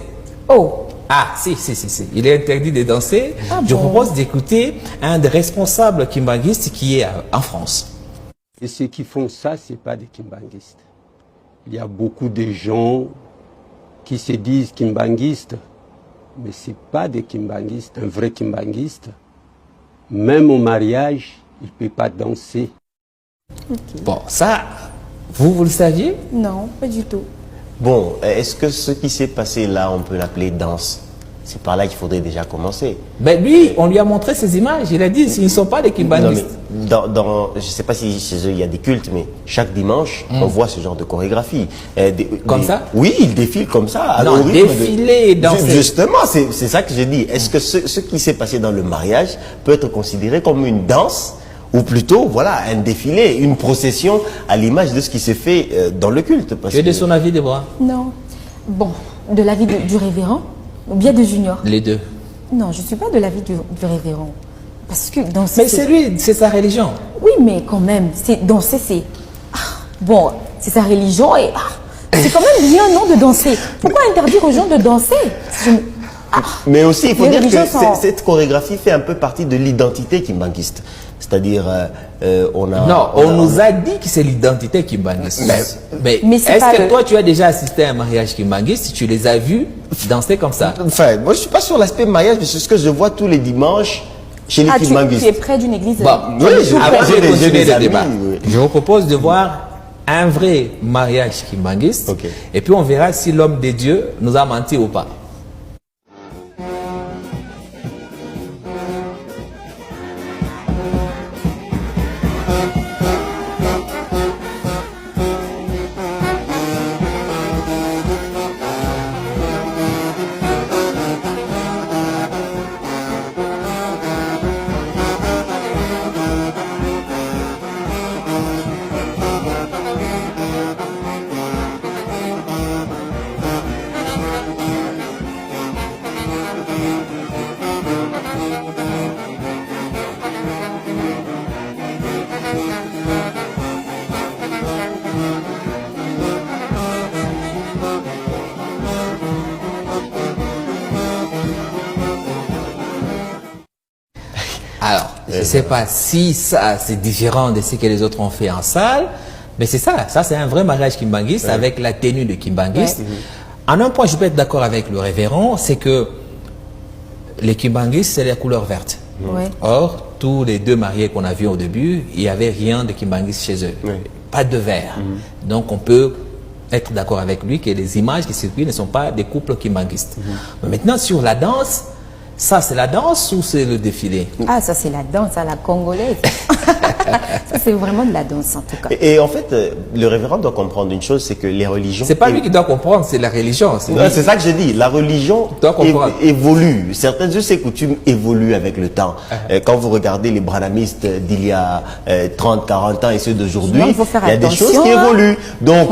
Oh. Ah, si, si, si, si. Il est interdit de danser. Ah Je bon. vous propose d'écouter un des responsables kimbanguistes qui est en France. Et ceux qui font ça, ce n'est pas des kimbanguistes. Il y a beaucoup de gens qui se disent kimbanguistes, mais ce n'est pas des kimbanguistes. Un vrai kimbanguiste, même au mariage, il ne peut pas danser. Bon, ça, vous, vous le saviez? Non, pas du tout. Bon, est-ce que ce qui s'est passé là, on peut l'appeler danse? C'est par là qu'il faudrait déjà commencer. Ben lui, on lui a montré ces images. Il a dit, ils ne sont pas des kimbanguistes. Non, mais je ne sais pas si chez eux il y a des cultes, mais chaque dimanche, on voit ce genre de chorégraphie. Comme ça? Oui, ils défilent comme ça. Non, au rythme de défiler et danser. Justement, c'est ça que je dis. Est-ce que ce qui s'est passé dans le mariage peut être considéré comme une danse? Ou plutôt, voilà, un défilé, une procession à l'image de ce qui s'est fait dans le culte. Parce Tu es de que son avis, Déborah? Non. Bon, de l'avis du révérend ou bien de Junior? Les deux. Non, je ne suis pas de l'avis du révérend. Parce que danser, Mais c'est lui, c'est sa religion. Oui, mais quand même, c'est danser, c'est... Ah, bon, c'est sa religion et... Ah, c'est quand même bien, non, de danser. Pourquoi interdire aux gens de danser? Je... Ah, mais aussi, il faut les dire que religions sont cette chorégraphie fait un peu partie de l'identité kimbanguiste. C'est-à-dire, on a... Non, on nous a dit que c'est l'identité kimbanguiste. Mais, Mais c'est est-ce pas que le toi, tu as déjà assisté à un mariage kimbanguiste? Tu les as vus danser comme ça? Enfin, moi, je ne suis pas sur l'aspect mariage, mais c'est ce que je vois tous les dimanches chez les Ah, kimbanguistes. tu es près d'une église? Bon, oui, avant de j'ai continuer des le amis, débat, oui. je vous propose de voir un vrai mariage kimbanguiste. Okay. Et puis, on verra si l'homme de Dieu nous a menti ou pas. Alors, je ne sais pas si ça, c'est différent de ce que les autres ont fait en salle, mais c'est ça. Ça, c'est un vrai mariage kimbanguiste avec la tenue de kimbanguiste. En un point, je peux être d'accord avec le révérend, c'est que les kimbanguistes, c'est la couleur verte. Or, tous les deux mariés qu'on a vus au début, il n'y avait rien de kimbanguiste chez eux. Pas de vert. Donc, on peut être d'accord avec lui que les images qui circulent ne sont pas des couples kimbanguistes. Mais maintenant, sur la danse, ça, c'est la danse ou c'est le défilé? Ah, ça, c'est la danse à la congolaise. Ça, c'est vraiment de la danse, en tout cas. Et en fait, le révérend doit comprendre une chose, c'est que les religions... C'est pas lui qui doit comprendre, c'est la religion. C'est Non, c'est ça que je dis. La religion Doit comprendre. évolue. Certaines de ces coutumes évoluent avec le temps. Quand vous regardez les branhamistes d'il y a 30, 40 ans et ceux d'aujourd'hui, Il faut faire il y a des choses qui attention, hein. évoluent. Donc,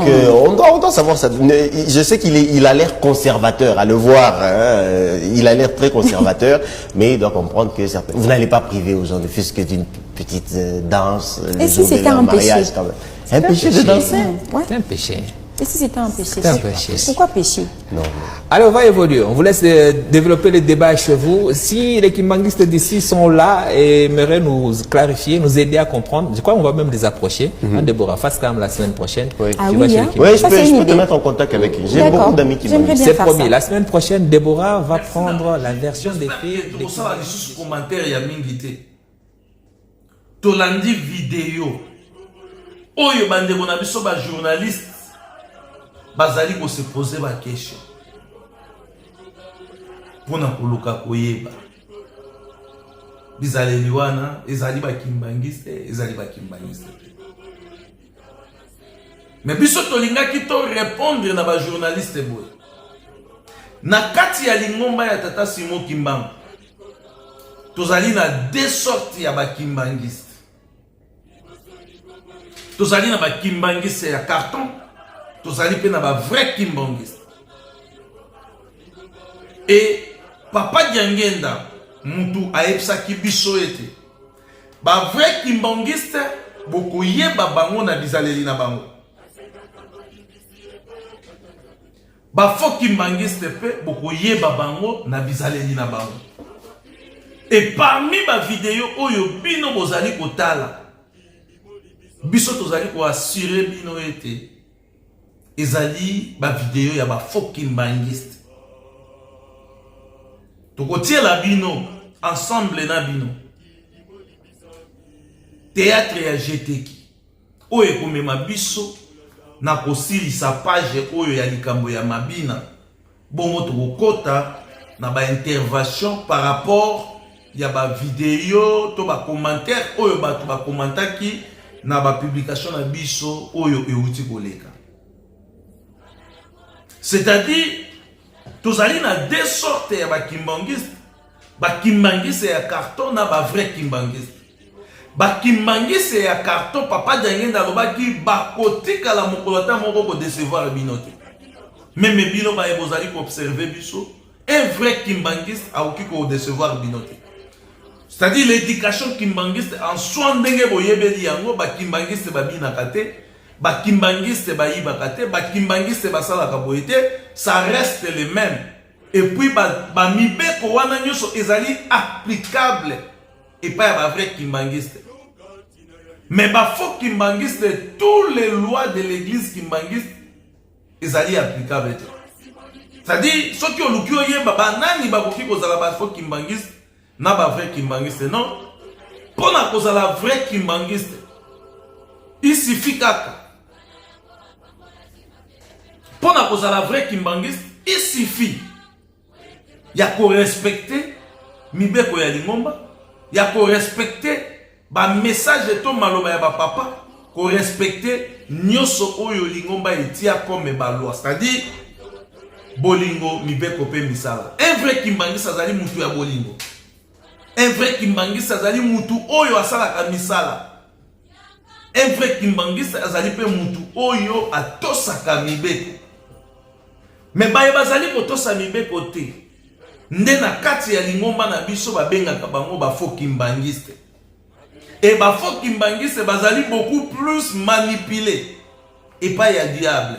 on doit savoir ça. Je sais qu'il a l'air conservateur, à le voir. Hein, il a l'air très conservateur, mais il doit comprendre que certains... Vous n'allez pas priver aux gens de fût-ce que d'une petite danse, le Et si jour de c'était leur un péché? mariage, quand même. Un péché de danser. Ouais. C'est un péché. Et si c'était un péché? C'est un péché. Pourquoi péché? Non. Allez, on va évoluer. On vous laisse développer le débat chez vous. Si les kimbanguistes d'ici sont là et aimeraient nous clarifier, nous aider à comprendre, je crois qu'on va même les approcher. Hein, Déborah, face quand même la semaine prochaine. Oui. Ah Tu vas oui, chez hein? les Oui, Ça, c'est je une peux te idée. mettre en contact avec eux. J'ai D'accord. beaucoup d'amis qui J'aimerais m'ont bien C'est faire promis. ça. La semaine prochaine, Déborah va prendre la version des faits. J'espère que tosala lisusu commentaire ya mingi te. Tolandi vidéo oyo bandeko na biso ba journaliste bazali ko se poser ba question mpona koluka koyeba. Bizaleli wana ezali ba kimbanguiste, ezali ba kimbanguiste te. Mais biso tolingaki to répondre na ba journaliste boye. Na kati ya lingomba ya tata Simon Kimbangu tozali na deux sortes ya ba kimbanguiste. Tozali na ba kimbanguiste ya carton, tozali pe na ba vrai kimbanguiste. Et papa Diangenda mutu ayebisaki biso ete ba vrai kimbanguiste bokoyeba bango na bizaleli na bango. Ba faux kimbanguiste pe bokoyeba bango na bizaleli na bango. Et parmi ba video oyo bino bozali kotala, biso tozali ko assurer bino ete ezali ba video ya ba faux kimbanguiste. Tokotiela bino ensemble na bino théâtre ya Jeteki oyo ekomema biso na kosilisa page oyo ya likambo ya mabina, bongo tokokota na ba intervention par rapport ya ba video to ba commentaire oyo bato bakomantaki na ba publication na biso oyo euti koleka. C'est-à-dire tozali na deux sortes ya ba kimbanguiste, ba kimbanguiste ya carton na ba vrai kimbanguiste. Ba kimbanguiste ya carton, papa Diangenda alobaki bakotikala mokolo ata moko ko décevoir bino te. Meme bino baye bozali ko observer biso, un vrai kimbanguiste akoki ko décevoir bino te. C'est-à-dire l'éducation kimbanguiste en soi ndenge boyebeli yango, ba kimbanguiste babinaka te, ba kimbanguiste bayibaka te, ba kimbanguiste basalaka boye te, ça reste le même. Et puis ba, ba mibeko wana nyonso ezali applicable epai ya ba vrai kimbanguiste. Mais ba faux kimbanguiste, tous les lois de l'église kimbanguiste ezali applicable te. C'est-à-dire soki oluki oyeba banani bakoki kozala ba faux kimbanguiste na ba vrai kimbanguiste, non. Pona kozala vrai kimbanguiste, il suffit kaka pona kozala vrai kimbanguiste, il suffit ya ko respecter mibeko ya lingomba, ya ko respecter ba message to maloba ya ba papa, ko respecter nyonso oyo lingomba etia comme ba loi, c'est-à-dire bolingo, mibeko pe misala. Un vrai kimbanguiste azali mutu ya bolingo. Un vrai kimbanguiste azali mutu oyo asalaka misala. Un vrai kimbanguiste azali pe mutu oyo atosaka mibeko. Mais baye bazali kotosa mibeko te nde na kati ya lingomba na biso babengaka bango ba faux kimbanguiste. Et ba faux kimbanguiste bazali beaucoup plus manipulés epai ya diable.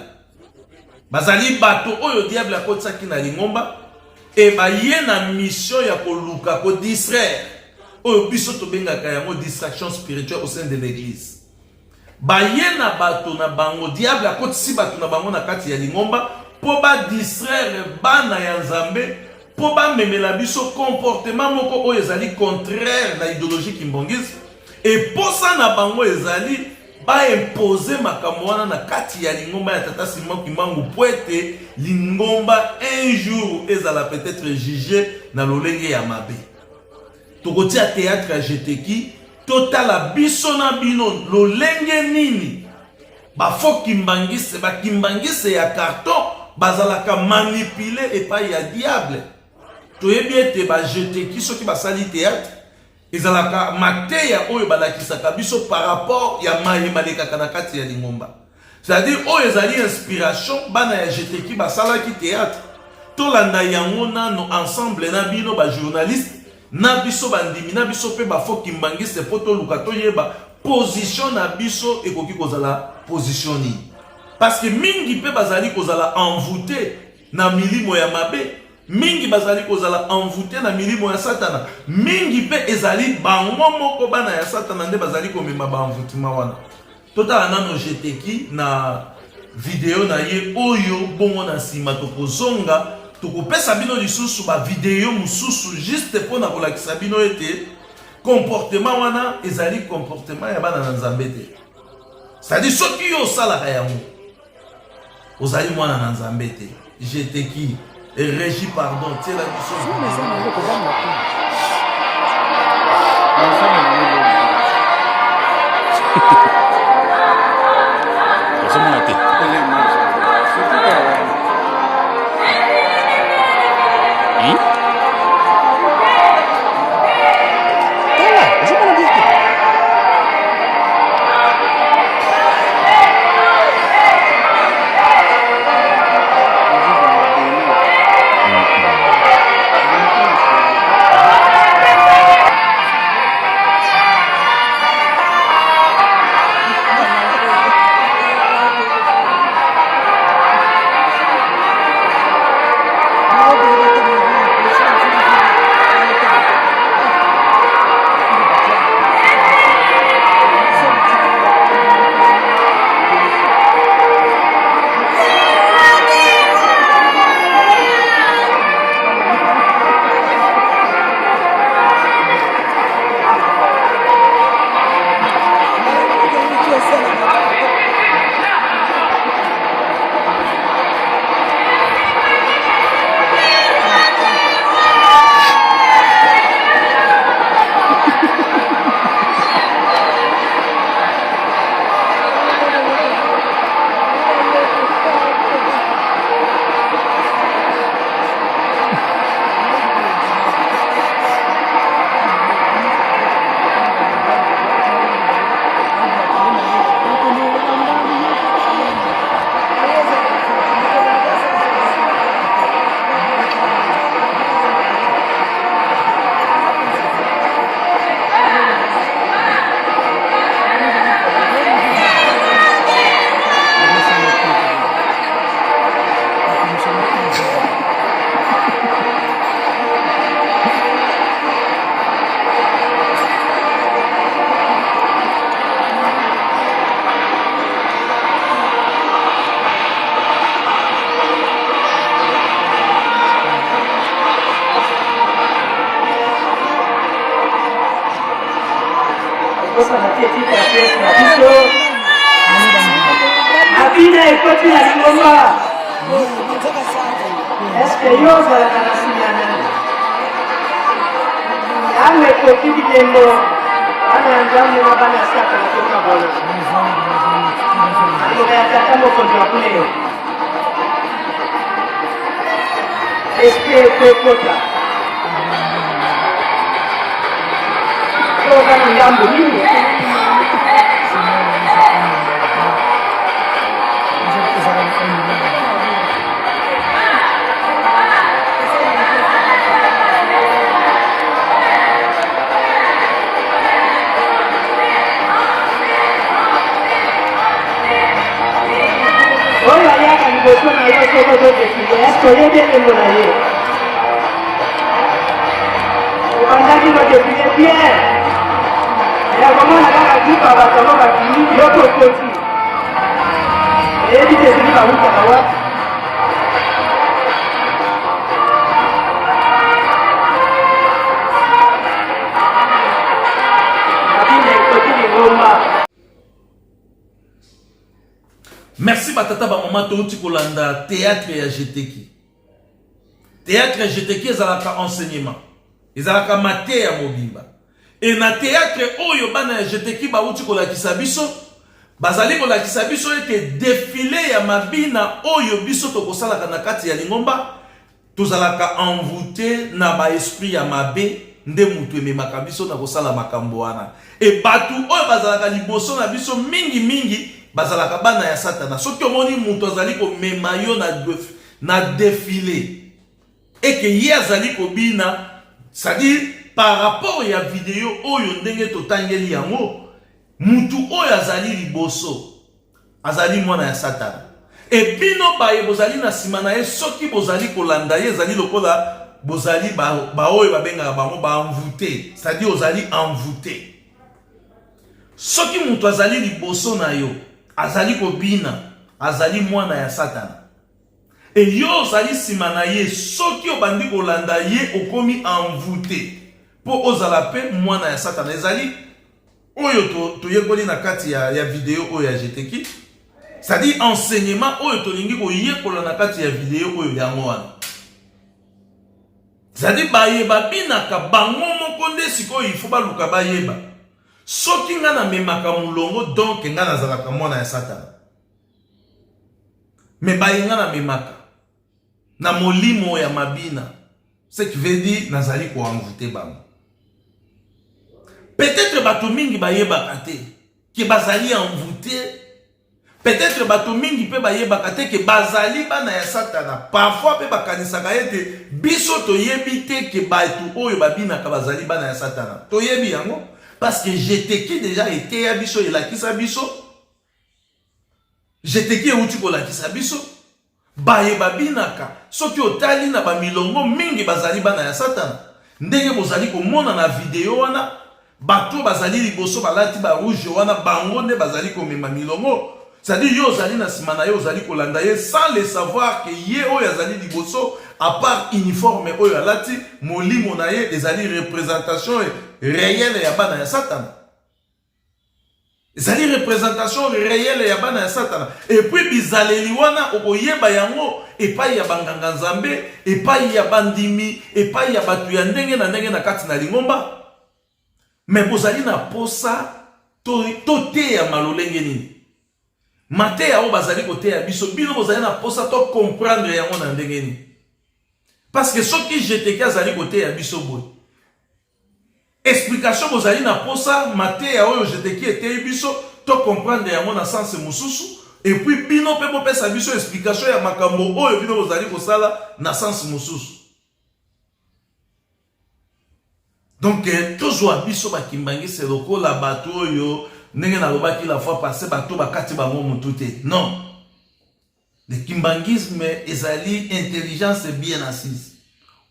Bazali bato oyo diable akotisaki na lingomba et baye na mission ya koluka ko distraire, oyo biso tobengaka yango distraction spirituelle au sein de l'église. Baye na bato na bango, diable akotisi bato na bango na kati ya lingomba mpo ba distraire bana ya Nzambe, mpo bamemela biso comportement moko oyo ezali contraire na idéologie kimbanguiste. Et posa na bango ezali ba imposer makambo wana na kati ya lingomba ya tata Simon Kimbangu po ete lingomba un jour ezala peut-être jugé na lolenge ya mabe. Tokotia théâtre ya Jeteki, totala biso na bino lolenge nini ba faux kimbanguiste, ba kimbanguiste ya carton bazalaka manipuler epai ya diable. Toyebi ete ba Jeteki soki basali théâtre ezalaka mateya oyo balakisaka biso par rapport ya maye malekaka na kati ya lingomba. C'est-à-dire oyo ezali inspiration bana ya Jeteki basalaki théâtre. Tolanda yango nano ensemble na bino ba journaliste na biso bandimi na biso pe ba faux kimbanguiste po toluka toyeba position na biso ekoki kozala position nini. Parce que mingi pe bazali kozala envoûté na milimo ya mabe, mingi bazali kozala envoûté na milimo ya satana, mingi pe ezali bango moko bana ya satana nde bazali komema ba envoûtement wana. Totala nano Jeteki na video na ye oyo, bongo na nsima tokozonga tokopesa bino lisusu ba video mosusu juste mpo na kolakisa bino ete comportement wana ezali comportement ya bana na Nzambe te. C'est-à-dire soki yo osalaka yango ozali mwana na Nzambe te. Jeteki Régie, pardon, tiela biso. Kobosana te titre ya pièce na biso. Mabina ekoti na lingomba. Est-ce yo ozalaka na nsima ya nani? Ntango ekoki bilembo bana ya Nzambe na bana ya Satana tokabwana. Maloba ya tata mokonzi wa bule. Esprit ekokota. Oza na ngambo nini? Oyo ayaka liboso na yo soki ozodefile eske oyebi elembo na ye? Obandaki kodefile bien ya komona kaka groupe ya bato yango babimi yo mpe okoti oyebi te soki bawutaka wapi. Mabina ekoti lingomba. Merci batata ba mama touti kolanda théâtre ya Jeteki. Théâtre ya Jeteki ezalaka enseignement. Ezalaka mateya mobimba. E na théâtre oyo bana ya Jeteki bauti kolakisa biso, bazali kolakisa biso ete defile ya mabina oyo biso tokosalaka na kati ya lingomba Tozalaka envoute na ba esprit ya mabe nde mutu ememaka biso na kosala makambo wana. Et batu oyo bazalaka liboso na biso mingi mingi bazalaka bana ya satana. Soki omoni mutu azali komema yo na na defile et que ye azali kobina, c'est-à-dire par rapport ya video oyo ndenge totangeli yango, mutu oyo azali liboso Azali mwana ya Satana. E bino baye bozali na nsima na ye, soki bozali kolanda ye, ezali lokola bozali baoyo ba babengaka bango ba envoute, c'est-à-dire ozali envoute. Soki moto azali liboso na yo, azali kobina, azali mwana ya Satana. E yo ozali nsima na ye, soki obandi kolanda ye, okomi envoute mpo ozala mpe mwana ya Satana. Ezali oyo toyekoli na kati ya, ya video oyo ya jeteki, c'est-à-dire enseignement oyo tolingi koyekola na kati ya video oyo, yango wana. C'est-à-dire baye babinaka bango moko nde sikoyo il faut baluka bayeba soki nga namemaka molongo, donc nga nazalaka mwana ya Satana, me baye nga namemaka na molimo ya mabina, ce qui veut dire nazali koenvoute bango. Peut-être bato mingi bayebaka te ke bazali envoute, peut-être bato mingi mpe bayebaka te ke bazali bana ya Satana. Parfois mpe bakanisaka ete biso toyebi te ke bato oyo babinaka bazali bana ya Satana. Toyebi yango parce que jeteki deja eteya biso, elakisa biso. Jeteki euti kolakisa biso baye babinaka, soki otali na bamilongo mingi bazali bana ya Satana. Ndenge bozali komona na video wana, bato bazali liboso balati ba rouge wana, bango nde bazali komema milongo. C'est-à-dire yo ozali na nsima na ye, ozali kolanda ye sans le savoir que ye oyo azali liboso, à part uniforme oyo alati, molimo na ye ezali représentation réelle ya bana ya Satana. Ezali representation reelle ya bana ya Satana. Et puis bizaleli wana okoyeba yango epai ya banganga Nzambe, epai ya bandimi, epai ya bato ya ndenge na ndenge na kati na lingomba. Mais bozali na posa toteyama lolenge nini? Mateya oyo bazali koteya biso, bino bozali na posa to comprendre yango na ndenge nini? Parce que soki GTK azali koteya biso boye, Explication bozali na posa mateya oyo jeteki eteyi biso to comprendre yango na sens mosusu et puis bino pe bopesa biso explication ya makambo oyo bino bozali kosala na sens mosusu. Donc eh, tozwa biso ba kimbangiste lokola bato oyo ndenge nalobaki la fois passée bato bakati bango mutu te. Non. Le kimbanguisme ezali intelligence bien assise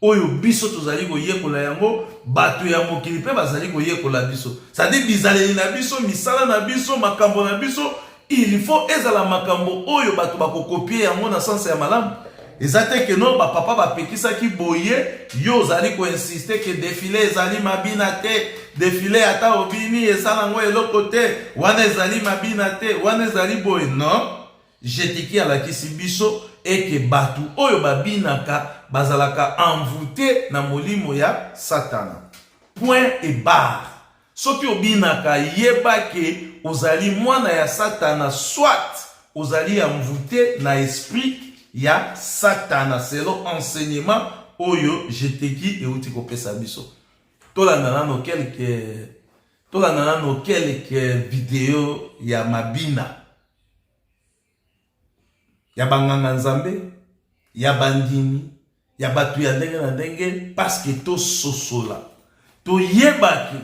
oyo biso tozali koyekola yango, bato ya mokili mpe bazali koyekola biso. C'est-à-dire bizaleli na biso, misala na biso, makambo na biso, il faut ezala makambo oyo bato bakokopie yango na sens ya malamu. Eza te que non ba papa bapekisaki boye, yo ozali ko insister que defile ezali mabina te, defile ata obini eza nango eloko te, wana ezali mabina te, wana ezali boye. Non, Jeteki alakisi biso eke batu oyo babinaka bazalaka envoute na molimo ya Satana. Point et barre. Soki obinaka yeba ke ozali mwana ya satana soit ozali envoute na esprit ya satana selon enseignement oyo jeteki ewuti kopesa biso. Tolanda nano quelques tolanda nano quelques video ya mabina ya ba nganga nzambe, ya bandimi, ya bato ya ndenge na ndenge parce que tososola toyeba ke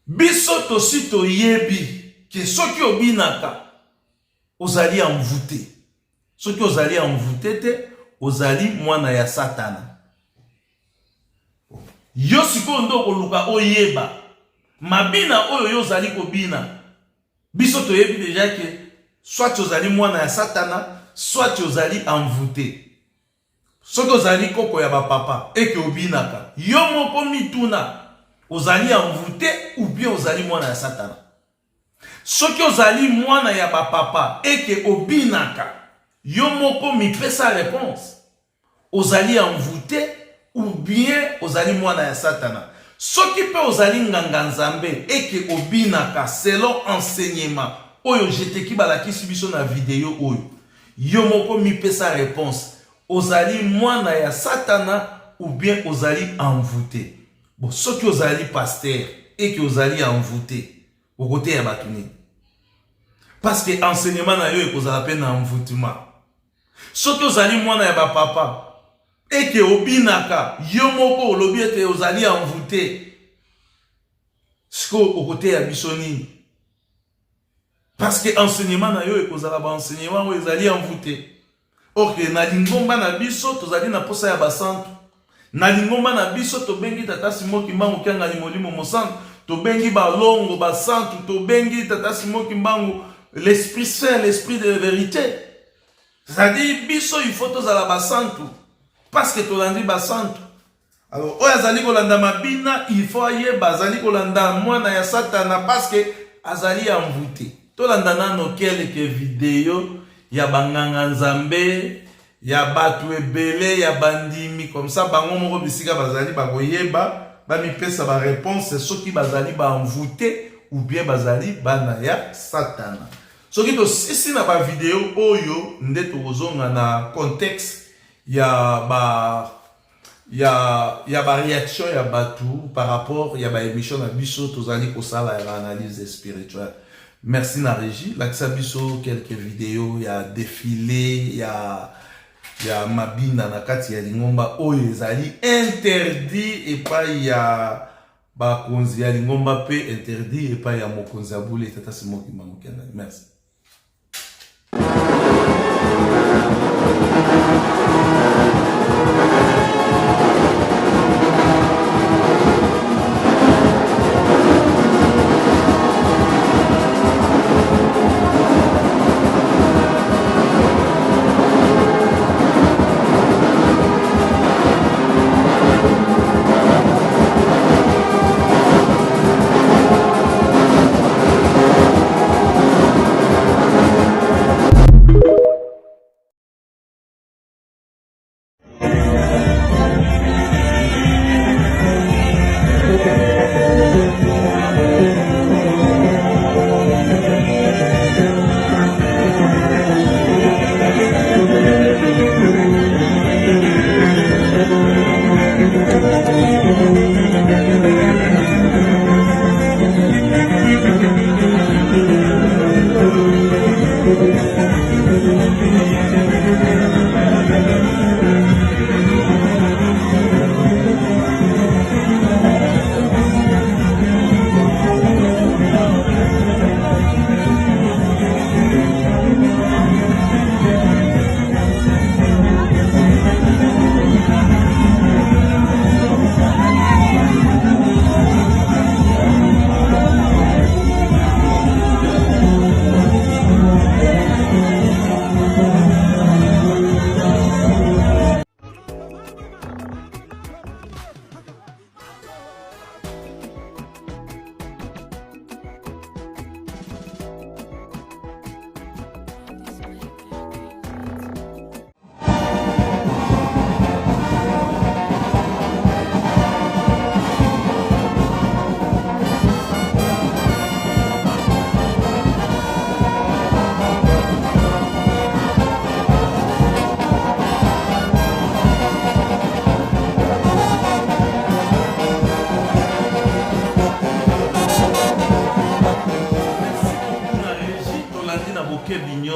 biso tosi toyebi ke soki obinaka ozali envoute, soki ozali envoute te ozali mwana ya satana. Yo sikoyo nde okoluka oyeba mabina oyo yo ozali kobina. Biso toyebi deja ke soit ozali mwana ya satana, soit ozali envoute. Soki ozali koko ya ba papa et que obinaka, yo moko mituna, ozali envoute ou bien ozali mwana ya satana? Soki ozali mwana ya ba papa et que obinaka, yo moko mipesa reponse. Ozali envoute ou bien ozali mwana ya satana? Soki pe ozali nganga nzambe et que obinaka selon enseignement oyo Jeteki balakisi biso na video oyo, yo moko mipesa reponse, ozali mwana ya satana ou bien ozali envoute? Bon, soki ozali pasteur et que ozali envoute, okoteya batu nini? Parce que enseignement na yo ekozala pe na envoutement. Soki ozali mwana ya ba papa et que obinaka, yo moko olobi ete ozali envoute, sikoyo okoteya biso nini? Parce que enseignement na yo ekozala ba enseignement oyo ezali envoute. Or que na lingomba na biso tozali na posa ya basantu. Na lingomba na biso tobengi Tata Simon Kimbangu Kiangani Molimo Mosantu, tobengi balongo basantu, tobengi Tata Simon Kimbangu l'Esprit Saint, l'Esprit de vérité. C'est-à-dire biso il faut tozala basantu parce que tolandi basantu. Alors oyo azali kolanda mabina il faut ayeba azali kolanda mwana ya Satana parce que azali envoûté. Tolanda nano quelques videos ya banganga nzambe ya batu ebele ya bandimi comme ça bango moko bisika bazali bakoyeba bamipesa ba reponse soki bazali ba envoute ou bien bazali bana ya satana. Soki tosisi na ba video oyo nde tokozonga na contexte ya ba ya ya ba reaction ya batu par rapport ya ba emission na biso tozali kosala ya ba analyse spirituelle. Merci na régie, lakisa biso quelques videos ya défilé ya ya mabina na kati ya lingomba oyo ezali interdit epai ya bakonzi ya lingomba mpe interdit epai ya mokonzi ya bule tata Simon Kimbangu Kiangani. Merci.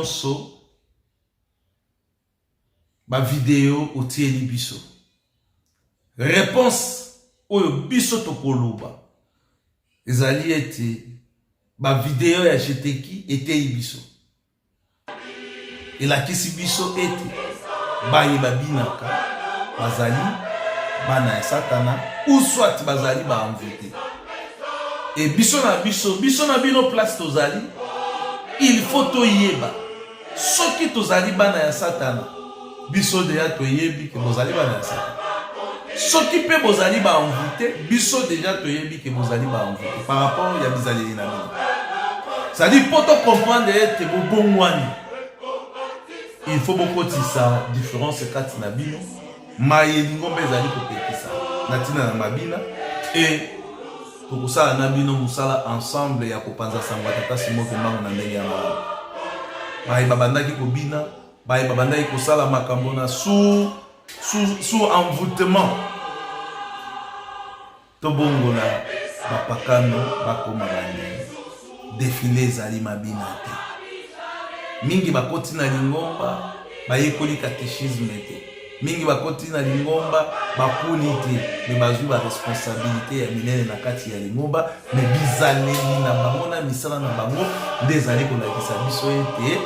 nyonso ba video otieli biso. Reponse oyo biso tokoloba ezali ete ba video ya Jeteki eteyi biso. Elakisi biso ete baye babinaka bazali bana ya Satana ou soit bazali ba envoute. E biso na biso, biso na bino place tozali, il faut toyeba soki tozali bana ya Satana, biso deja toyebi ke bozali bana ya Satana. Soki mpe bozali ba envoute, biso deja toyebi ke bozali ba envoute par rapport ya bizaleli na bino. C'est-à-dire mpo to comprendre ete bobongwani, il faut bokotisa différence kati na bino maye lingomba ezali kopekisa na ntina na mabina e tokosala na bino mosala ensemble ya kopanza sango ya tata Simon Kimbangu na ndenge ya malamu. Baye babandaki kobina, baye babandaki kosala makambo na sous sous sous envoûtement Tobongola bapakano bakoma bandimi. Defile ezali mabina te. Mingi bakoti na lingomba bayekoli catechisme te. Mingi bakoti na lingomba bakoli te, mais bazwi ba responsabilite ya minene na kati ya lingomba, mais bizaleli na bango na misala na bango nde ezali kolakisa biso ete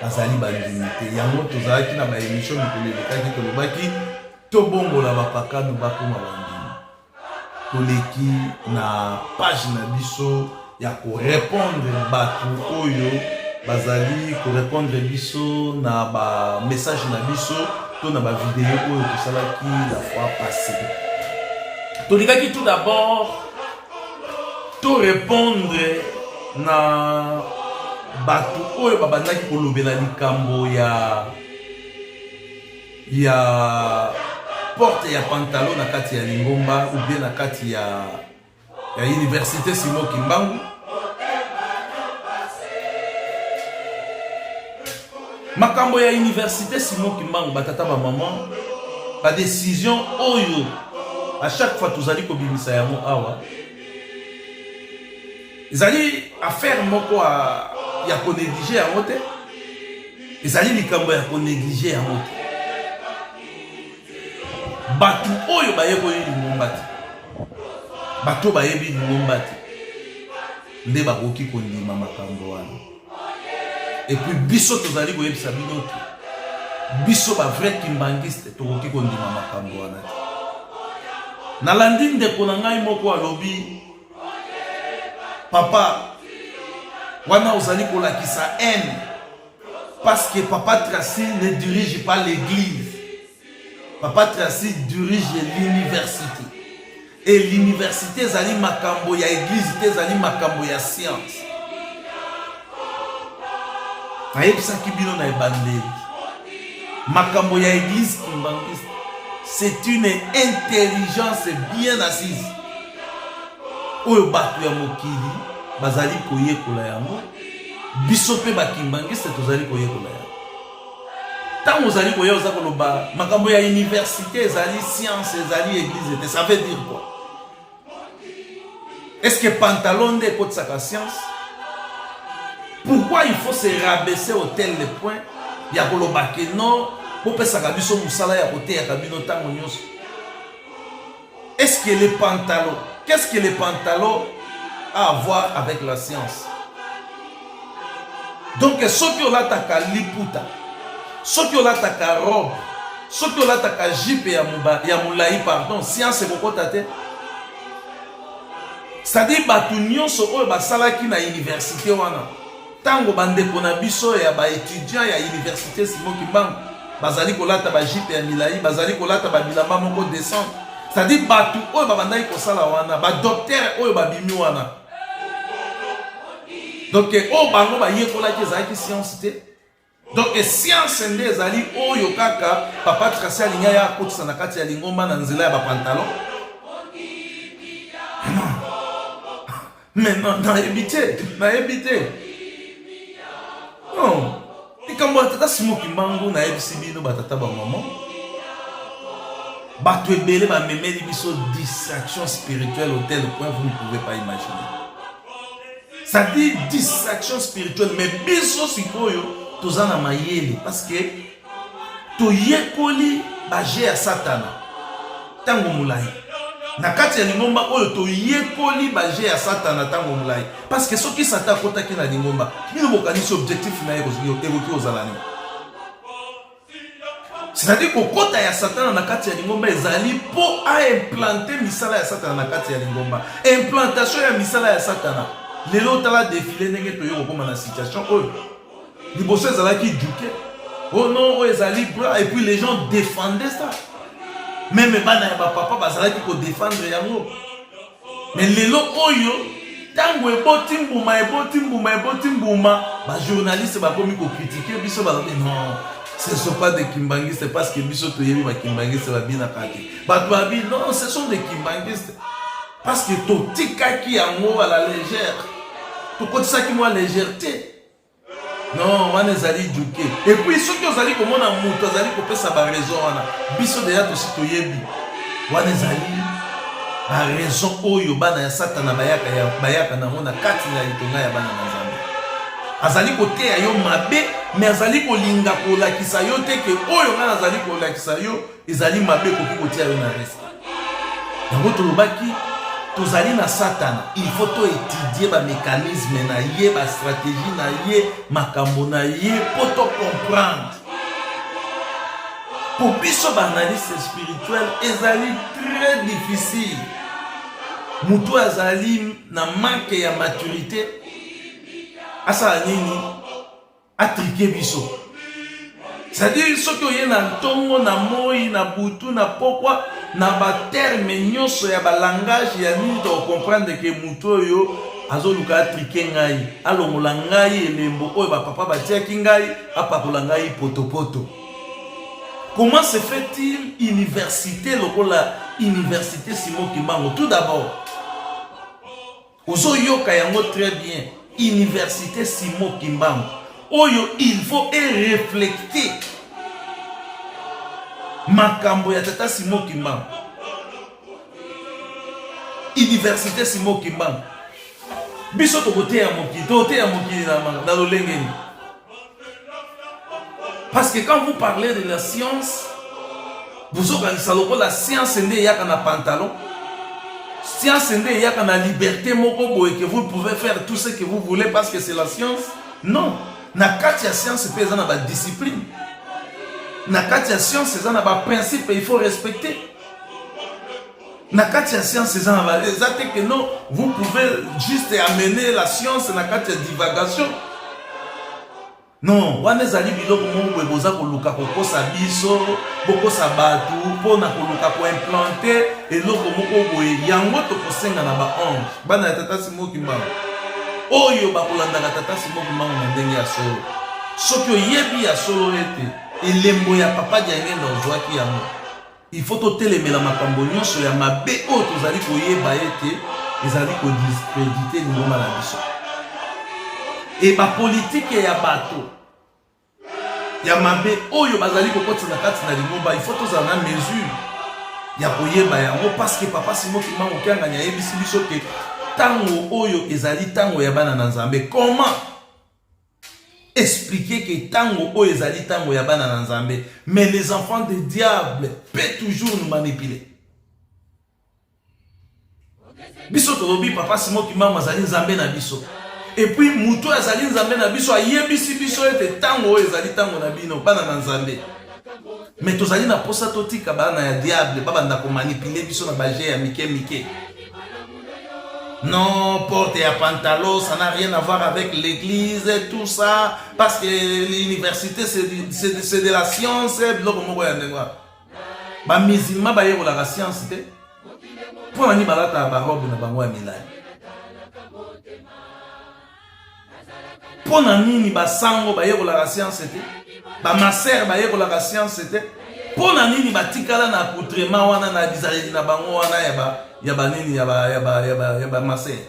bazali bandimi te. Yango tozalaki na ba emission mikolo elekaki, tolobaki tobongola bapakano bakoma bandimi. Toleki na page na biso ya korepondre bato oyo bazali korepondre biso na ba message na biso to na ba video oyo tosalaki la fois passée. Tolingaki tout d'abord To repondre na bato oyo babandaki kolobela likambo ya ya porte ya pantalon na kati ya lingomba ou bien na kati ya ya université Simon Kimbangu. Makambo ya université Simon Kimbangu, batata ba maman, ba décision oyo à chaque fois tozali kobimisa yango awa ezali affaire moko ya konéglige yango te, ezali likambo ya konéglige yango te. Bato oyo bayekoli lingomba te, bato bayebi lingomba te nde bakoki kondima makambo wana. Et puis biso tozali koyebisa bino ke biso ba vrai kimbanguiste tokoki kondima makambo wana te. Nalandi ndeko na ngai moko alobi papa wana ozali kolakisa haine parce que papa Tracy ne dirige pas l'église. Papa Tracy dirige l'université. Et l'université ezali makambo ya église te, ezali makambo ya science. Nayebisaki bino na ebandeli makambo ya église kimbanguiste, c'est une intelligence bien assise oyo bato ya mokili bazali koyekola yango, biso mpe bakimbangiste tozali koyekola yango. Ntango ozali koya oza koloba makambo ya université ezali science ezali église te, ça veut dire quoi? Est-ce que pantalon nde ekotisaka science? Pourquoi il faut se rabaisser au tel point ya koloba ke non bopesaka biso mosala ya koteyaka bino ntango nyonso? Est-ce que les pantalons, qu'est-ce que les pantalons a à voir avec la science? Donc soki olataka liputa, soki olataka robe, soki olataka jupe ya, ya molai, pardon, science ekokota te. C'est-à-dire bato nyonso oyo basalaki na université wana Tango ba ndeko na biso ya ba etudiants ya universite Simon Kimbangu bazali kolata ba jupe ya milayi, bazali kolata ba bilamba moko decente, c'est-à-dire batu oyo babandaki kosala wana, ba docteurs oyo babimi wana, donc oyo bango bayekolaki ezalaki science te. Donc science nde ezali oyo kaka papa Tracy alingi aya akotisa na kati ya lingomba na nzela ya ba pantalon. Non. Mais non, nayebi te, nayebi te. Non. Likambo ya tata Simon Kimbangu nayebisi bino ba tata ba maman. Bato ebele bamemeli biso distraction spirituelle au tel point vous ne pouvez pas imaginer. C'est-à-dire distraction spirituelle. Mais biso sikoyo toza na mayele parce que toyekoli ba jeux ya Satana tango molayi. Na kati ya lingomba oyo toyekoli ba jeux ya Satana tango molayi. Parce que soki Satan akotaki na lingomba, bino bokanisi objectif na ye ekoki kozala nini? C'est-à-dire kokota ya Satana na kati ya lingomba ezali mpo a implanter misala ya Satana na kati ya lingomba. Implantation ya misala ya Satana. Lelo tala defile ndenge toye kokoma na situation oyo. Liboso ezalaki juke. Oh non, oyo ezali bras et puis les gens défendaient ça. Même bana ya ba papa bazalaki ko défendre yango. Mais lelo oyo tango eboti mbuma eboti mbuma eboti mbuma ba journaliste bakomi ko critiquer biso balobi non ce sont pas des kimbanguistes parce que biso toyebi ba kimbanguistes babinaka te bato babi non ce sont des kimbanguistes parce que totikaki yango à la légère tokotisaki mwa légèreté. Non, wana ezali juke. Et puis soki ozali komona moto azali kopesa ba raison wana, biso deja tosi toyebi. Wana ezali ba raison oyo bana ya Satana bayaka ya bayaka nango na kati na litonga ya bana na Nzambe. Azali koteya yo mabe, mais azali kolinga kolakisa yo te ke oyo ngai nazali kolakisa yo ezali mabe ekoki kotia yo na risque. Yango tolobaki tozali na Satana, il faut to étudier ba mécanisme na ye, ba stratégie na ye, makambo na ye po to comprendre. Po biso ba analyste spirituel ezali très difficile. Mutu azali na manque ya maturité asala nini? A triquer biso. C'est à dire soki oye na ntongo na moi na butu na pokwa na ba terme nyonso ya ba langage ya nini toko comprendre ke mutu oyo azoluka atrike ngai alongola ngai elembo oyo ba papa batiaki ngai apakola ngai potopoto. Comment se fait-il université lokola université Simon Kimbangu? Tout d'abord Ozo yoka yango très bien universite Simon Kimbangu oyo il faut e reflecter makambo ya tata Simon Kimbangu. Université Simon Kimbangu biso tokoteya mokili tokoteya mokili na lolenge nini? Parce que quand vous parlez de la science, bozokanisa lokola science nde eyaka na pantalon, science nde eyaka na liberté moko boye que vous pouvez faire tout ce que vous voulez parce que c'est la science. Non, na kati ya science mpe eza na ba discipline, na kati ya science eza na ba principe il faut respecter. Na kati ya science eza na ba eza te que non vous pouvez juste amener la science na kati ya divagation. Non, wana ezali biloko moko boye boza koluka kokosa biso, bokosa bato mpo na koluka koimplante eloko moko boye. Yango tokosenga na ba ange, bana ya tata Simon Kimbangu, oyo bakolandaka tata Simon Kimbangu na ndenge ya solo. Soki oyebi ya solo ete elembo ya papa Diangenda ozwaki yango, Il faut totelemela makambo nyonso ya mabe oyo tozali koyeba ete ezali ko discrediter lingomba na biso. E ba politike ya bato ya mabe oyo bazali kokotisa na kati na lingomba, il faut tozala na mesure ya koyeba yango parce que papa Simon Kimbangu Kiangani ayebisi biso ke tango oyo ezali tango ya bana na Nzambe. Comment expliquer que tango oyo ezali tango ya bana na Nzambe, mais les enfants de diable peut toujours nous manipuler. Biso tolobi papa Simon Kimbangu azali Nzambe na biso. Et puis mutu oyo azali Nzambe na biso ayebisi biso ete tango oyo ezali tango na bino bana na Nzambe. Mais tozali na posa totika bana ya diable babanda ko manipuler biso na ba jeux ya mike mike. Non, porte ya pantalon, ça n'a rien à voir avec l'église et tout ça, parce que l'université c'est de la science, biloko moko ya ndenge wana. Ba musulmans bayekolaka science te. Mpo na nini balataka ba robe na bango ya milai? Mpo na nini basango bayekolaka science te? Ba masere bayekolaka science te? Mpo na nini batikala na accoutrement wana na bizaleli na bango wana ya ba ya ba nini ya ba ya ba ya ba ya ba masere?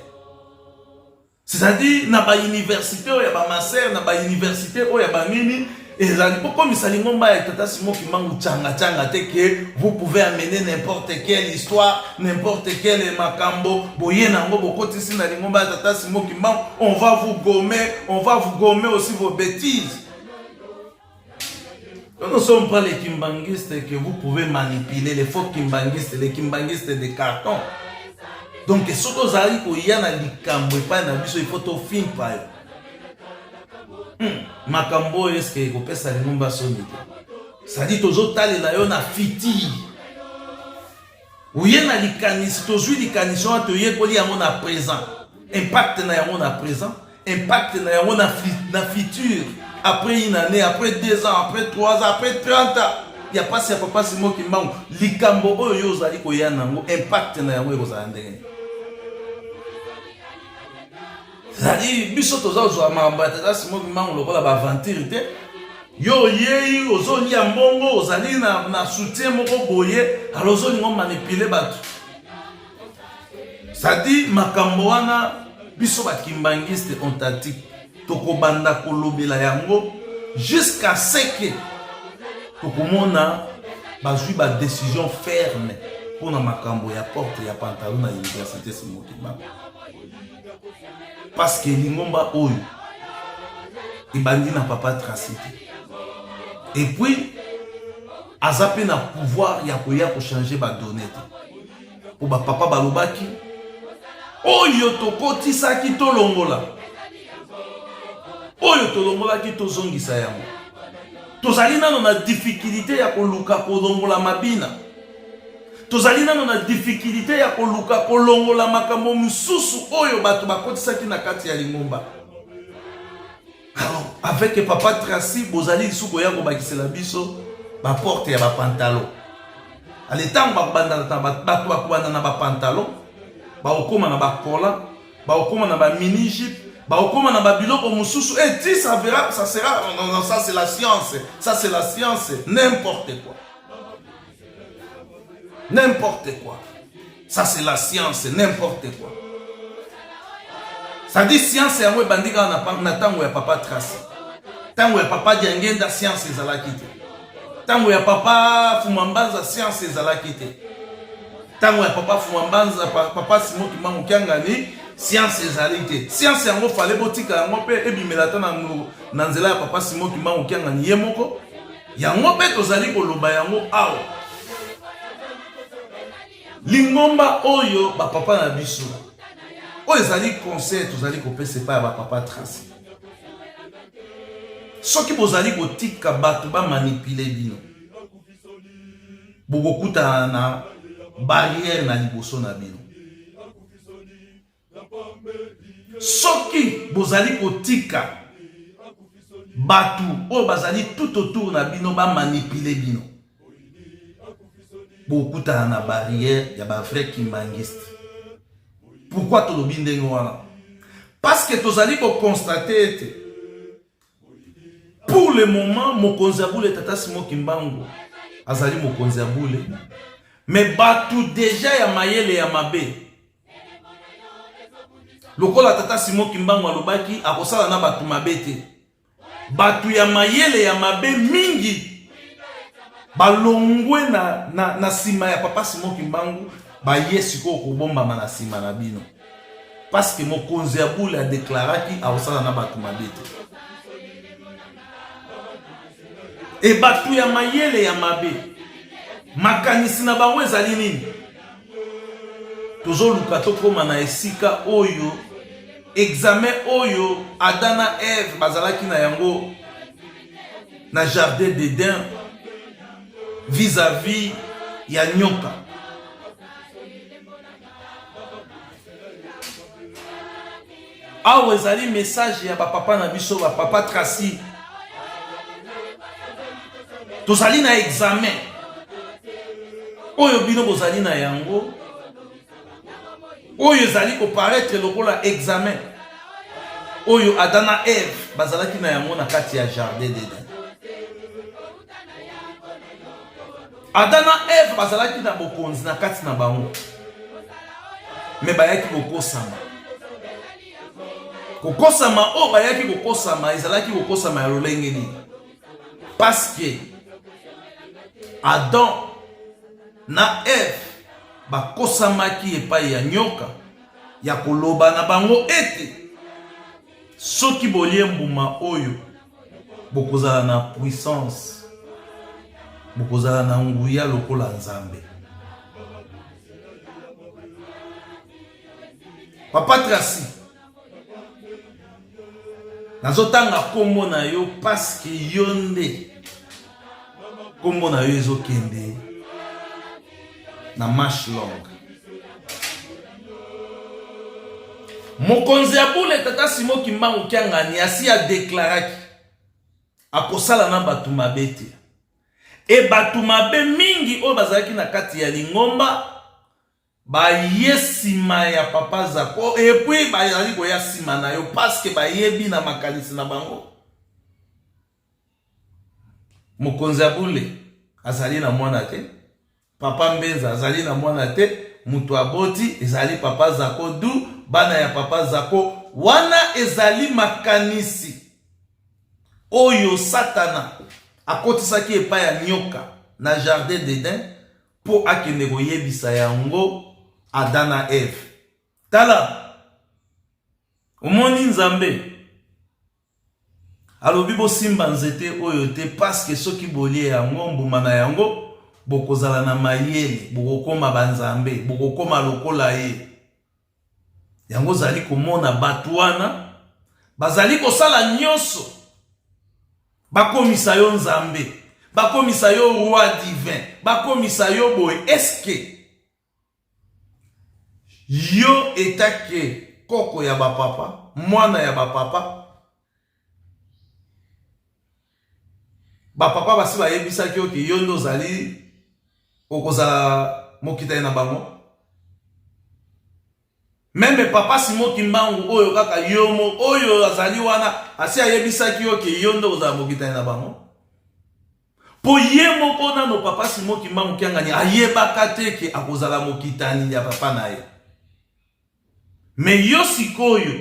C'est-à-dire na ba université oyo ya ba masere, na ba université oyo ya ba nini, Ezali bokomisa lingomba ya Tata Simon Kimbangu changa changa te que vous pouvez amener n'importe quelle histoire, n'importe quelle makambo, boye nango bokotisi na lingomba ya Tata Simon Kimbangu, on va vous gommer, on va vous gommer aussi vos bêtises. Nous ne sommes pas les kimbanguistes que vous pouvez manipuler, les faux kimbanguistes, les kimbanguistes de carton. Donc soki ozali koya na likambo epai na biso, il faut tofimpa yo. Makambo oyo eske ekopesa lingomba soni te? Sadi tozotalela yo na fitille, oye na likanisi, tozwi likanisi wana, toyekoli yango na présent, impact na yango na présent, impact na yango na futur, après une année, après 2 ans, après 3 ans, après 30 ans ya pasi ya Papa Simon Kimbangu. Likambo oyo yo ozali koya nango, impact na yango ekozala ndenge? C'est-à-dire biso toza kozwa makambo ya Tata Simon Kimbangu lokola baaventure te. Yo oyei, ozolia mbongo, ozali na soutien moko boye, alors ozolinga omanipuler bato. C'est-à-dire makambo wana, biso bakimbangiste authentique tokobanda kolobela yango jusqu'à ce que tokomona bazwi badécision ferme mpona makambo ya porte ya pantalon na université Simon Kimbangu, parce que lingomba oyo ebandi na Papa Tracy te, et puis aza mpe na pouvoir ya koya kochanger badonnées te, mpo bapapa balobaki oyo tokotisaki tolongola, oyo tolongolaki tozongisa yango. Tozali nano na difficulté ya koluka kolongola mabina, tozali nano na difficulté ya koluka kolongola makambo mosusu oyo bato bakotisaki na kati ya lingomba. Alors avec Papa Tracy, bozali lisusu koya kobakisela biso baporte ya bapantalon. Ale, ntango bato bakobanda na bapantalon, bakokóma na bakola, bakokóma na bamini jupe, bakokóma na babiloko mosusu, et ti ça verra, ça sera non, non, ça c'est la science, ça c'est la science. N'importe quoi, n'importe quoi, ça c'est la science, n'importe quoi. Ça dit science yango ebandi kaka na ntango ya Papa Tracy. Ntango ya Papa Diangenda, science ezalaki te. Ntango ya Papa Fumambanza, science ezalaki te. Ntango ya Papa Fumambanza, Papa Simon Kimbangu Kiangani, science ezali te. Science yango fale botika yango mpe ebimela ata na nzela ya Papa Simon Kimbangu Kiangani ye moko. Yango mpe tozali koloba yango awa. Lingomba oyo bapapa na biso, oyo ezali conseil tozali kopesa epai ya bapapa Tracy: soki bozali kotika bato bamanipuler bino, bokokutana na barrière na liboso na bino. Soki bozali kotika bato oyo bazali tout autour na bino bamanipuler bino, bokutana na barrière ya bavrai kimbangiste. Pourquoi tolobi ndenge wana? Parce que tozali koconstater ete pour le moment mokonzi ya bule Tata Simon Kimbangu azali mokonzi ya bule, mais bato déjà ya mayele ya mabe, lokola Tata Simon Kimbangu alobaki akosala na bato mabe te, bato ya mayele ya mabe mingi balongwe na nsima ya Papa Simon Kimbangu, baye sikoyo kobombama na nsima na bino, parce que mokonzi ya bule adeklaraki akosala na bato mabe te. E bato ya mayele ya mabe, makanisi na bango ezali nini? Tozoluka tokóma na esika oyo examen oyo Adam na Eve bazalaki na yango na jardin d'Eden vis-à-vis ya nyoka. Awa ezali message ya bapapa na biso, bapapa Tracy. Tozali na examen oyo bino bozali na yango, oyo ezali koparaître lokola examen oyo Adam na Eve bazalaki na yango na kati ya jardin d'Eden. Adam na Eve bazalaki na bokonzi na kati na bango, mais bayaki kokosama. Kokosama oyo bayaki kokosama ezalaki kokosama ya lolenge nini? Parce que Adam na Eve bakosamaki epai ya nyoka ya koloba na bango ete soki bolie mbuma oyo bokozala na puissance, bokozala na nguya lokola Nzambe. Papa Tracy, nazotanga nkombo na yo paske yo nde nkombo na yo ezokende na marche longue. Mokonzi ya bule tata Simon Kimbangu Kiangani asi adeklaraki akosala na bato mabe te. E bato mabe mingi oyo bazalaki na kati ya lingomba baye nsima ya papa Zako epuis bazali koya nsima na yo paske bayebi na makanisi na bango Mokonzi ya bule azali na mwana te, papa Mbenza azali na mwana te, moto aboti ezali papa Zako du bana ya papa Zako. Wana ezali makanisi oyo Satana akotisaki epai ya nyoka na jardin d'Eden mpo akende koyebisa yango Adam na Eve. Tala, omoni Nzambe Alobi bosimba nzete oyo te paske soki bolie yango mbuma na yango bokozala na mayele, bokokoma banzambe, bokokoma lokola ye. Yango ozali komona bato wana bazali kosala nyonso bakomisa yo nzambe, bakomisa yo roi divin, bakomisa yo boye. Eske Yo etake koko ya ba papa, mwana ya ba papa, ba papa basi bayebisaki yo ke yo nde ozali okozala mokitani na bango. Meme papa Simon Kimbangu oyo kaka yo mo oyo azali wana asi ayebisaki yo ke yo nde okozala mokitani na bango. Po ye moko nano papa Simon Kimbangu Kiangani ayebaka te ke akozala mokitani ya papa na ye. Mais yo sikoyo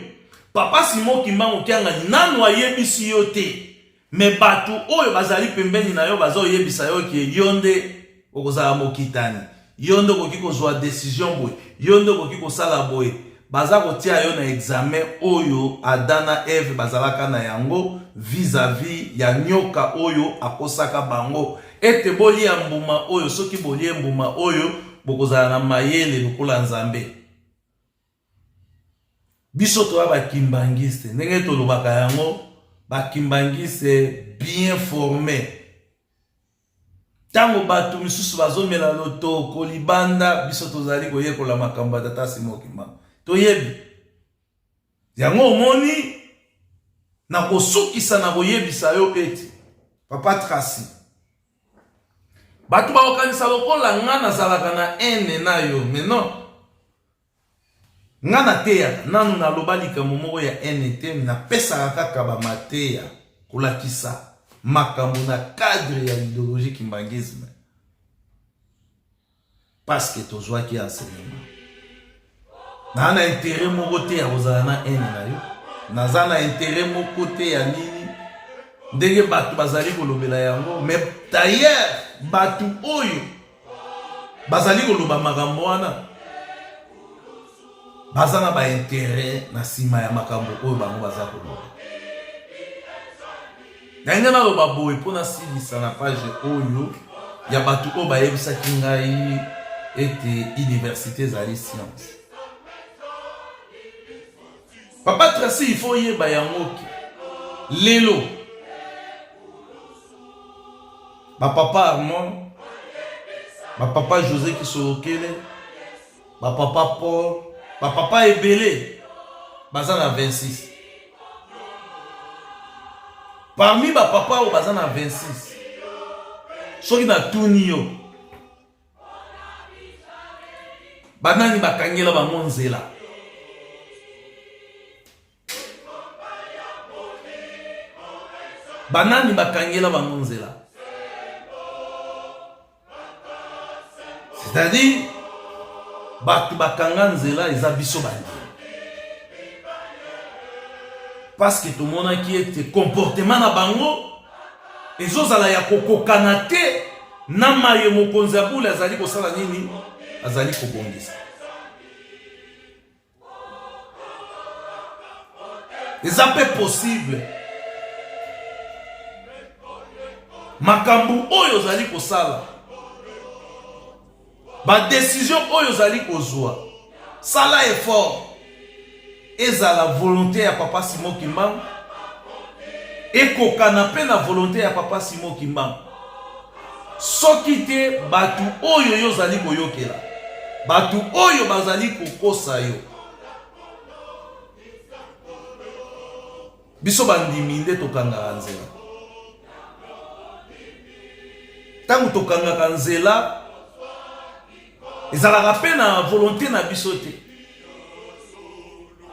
papa Simon Kimbangu Kiangani nano ayebisi yo te, mais bato oyo bazali pembeni na yo bazoyebisa yo ke yo nde okozala mokitani, yo nde okoki kozwa decision boye, yo nde okoki kosala boye. Baza kotia yo na examen oyo Adam na Eve bazalaka na yango vis-à-vis ya nyoka oyo akosaka bango ete bolia mbuma oyo, soki bolie mbuma oyo bokozala na mayele lokola Nzambe. Biso toya ba kimbanguiste, ndenge tolobaka yango, ba kimbanguiste bien forme. Ntango bato misusu bazomela lotoko libanda, biso tozali koyekola makambo ya Tata Simon Kimbangu. Toyebi yango. Omoni, nakosukisa na koyebisa yo ete Papa Tracy, bato bakokanisa lokola nga nazalaka na haine na yo, mais non. Nga nateyaka nanu naloba likambo moko ya haine te, napesaka kaka ba mateya kolakisa makambo na cadre ya ideologie kimbanguisme parce que tozwaki enseignement. Naa na intérêt moko te ya kozala na haine na yo, naza na intérêt moko te ya nini ndenge bato bazali kolobela yango, mais d'ailleurs bato oyo bazali koloba makambo wana baza na ba intérêt na nsima ya makambo oyo bango baza koloba. Nalingi naloba boye mpo nasilisa na page oyo ya bato oyo bayebisaki ngai ete université ezali science. Papa Tracy, il faut oyeba yango ke lelo ba papa Armand, ba papa José Kisolokele, ba papa Paul, ba papa ebele baza na 26. Parmi ba papa oyo baza na 26, soki natuni yo banani bakangela bango nzela? Banani bakangela bango nzela? C'est-à-dire bato bakanga nzela eza biso bandimi, parce que tomonaki ete comportement na bango. Ezozala ya kokokana te na maye mokonzi ya bule azali kosala nini? Azali kobongisa. Eza mpe possible makambo oyo ozali kosala, ba decision oyo ozali kozwa, sala effort ezala volonté ya papa Simon Kimbangu ekokana mpe na volonté ya papa Simon Kimbangu. Soki te bato oyo yo ozali koyokela, bato oyo bazali kokosa yo, biso bandimi nde tokangaka nzela. Ntango tokangaka nzela, ezalaka mpe na volonté na biso te,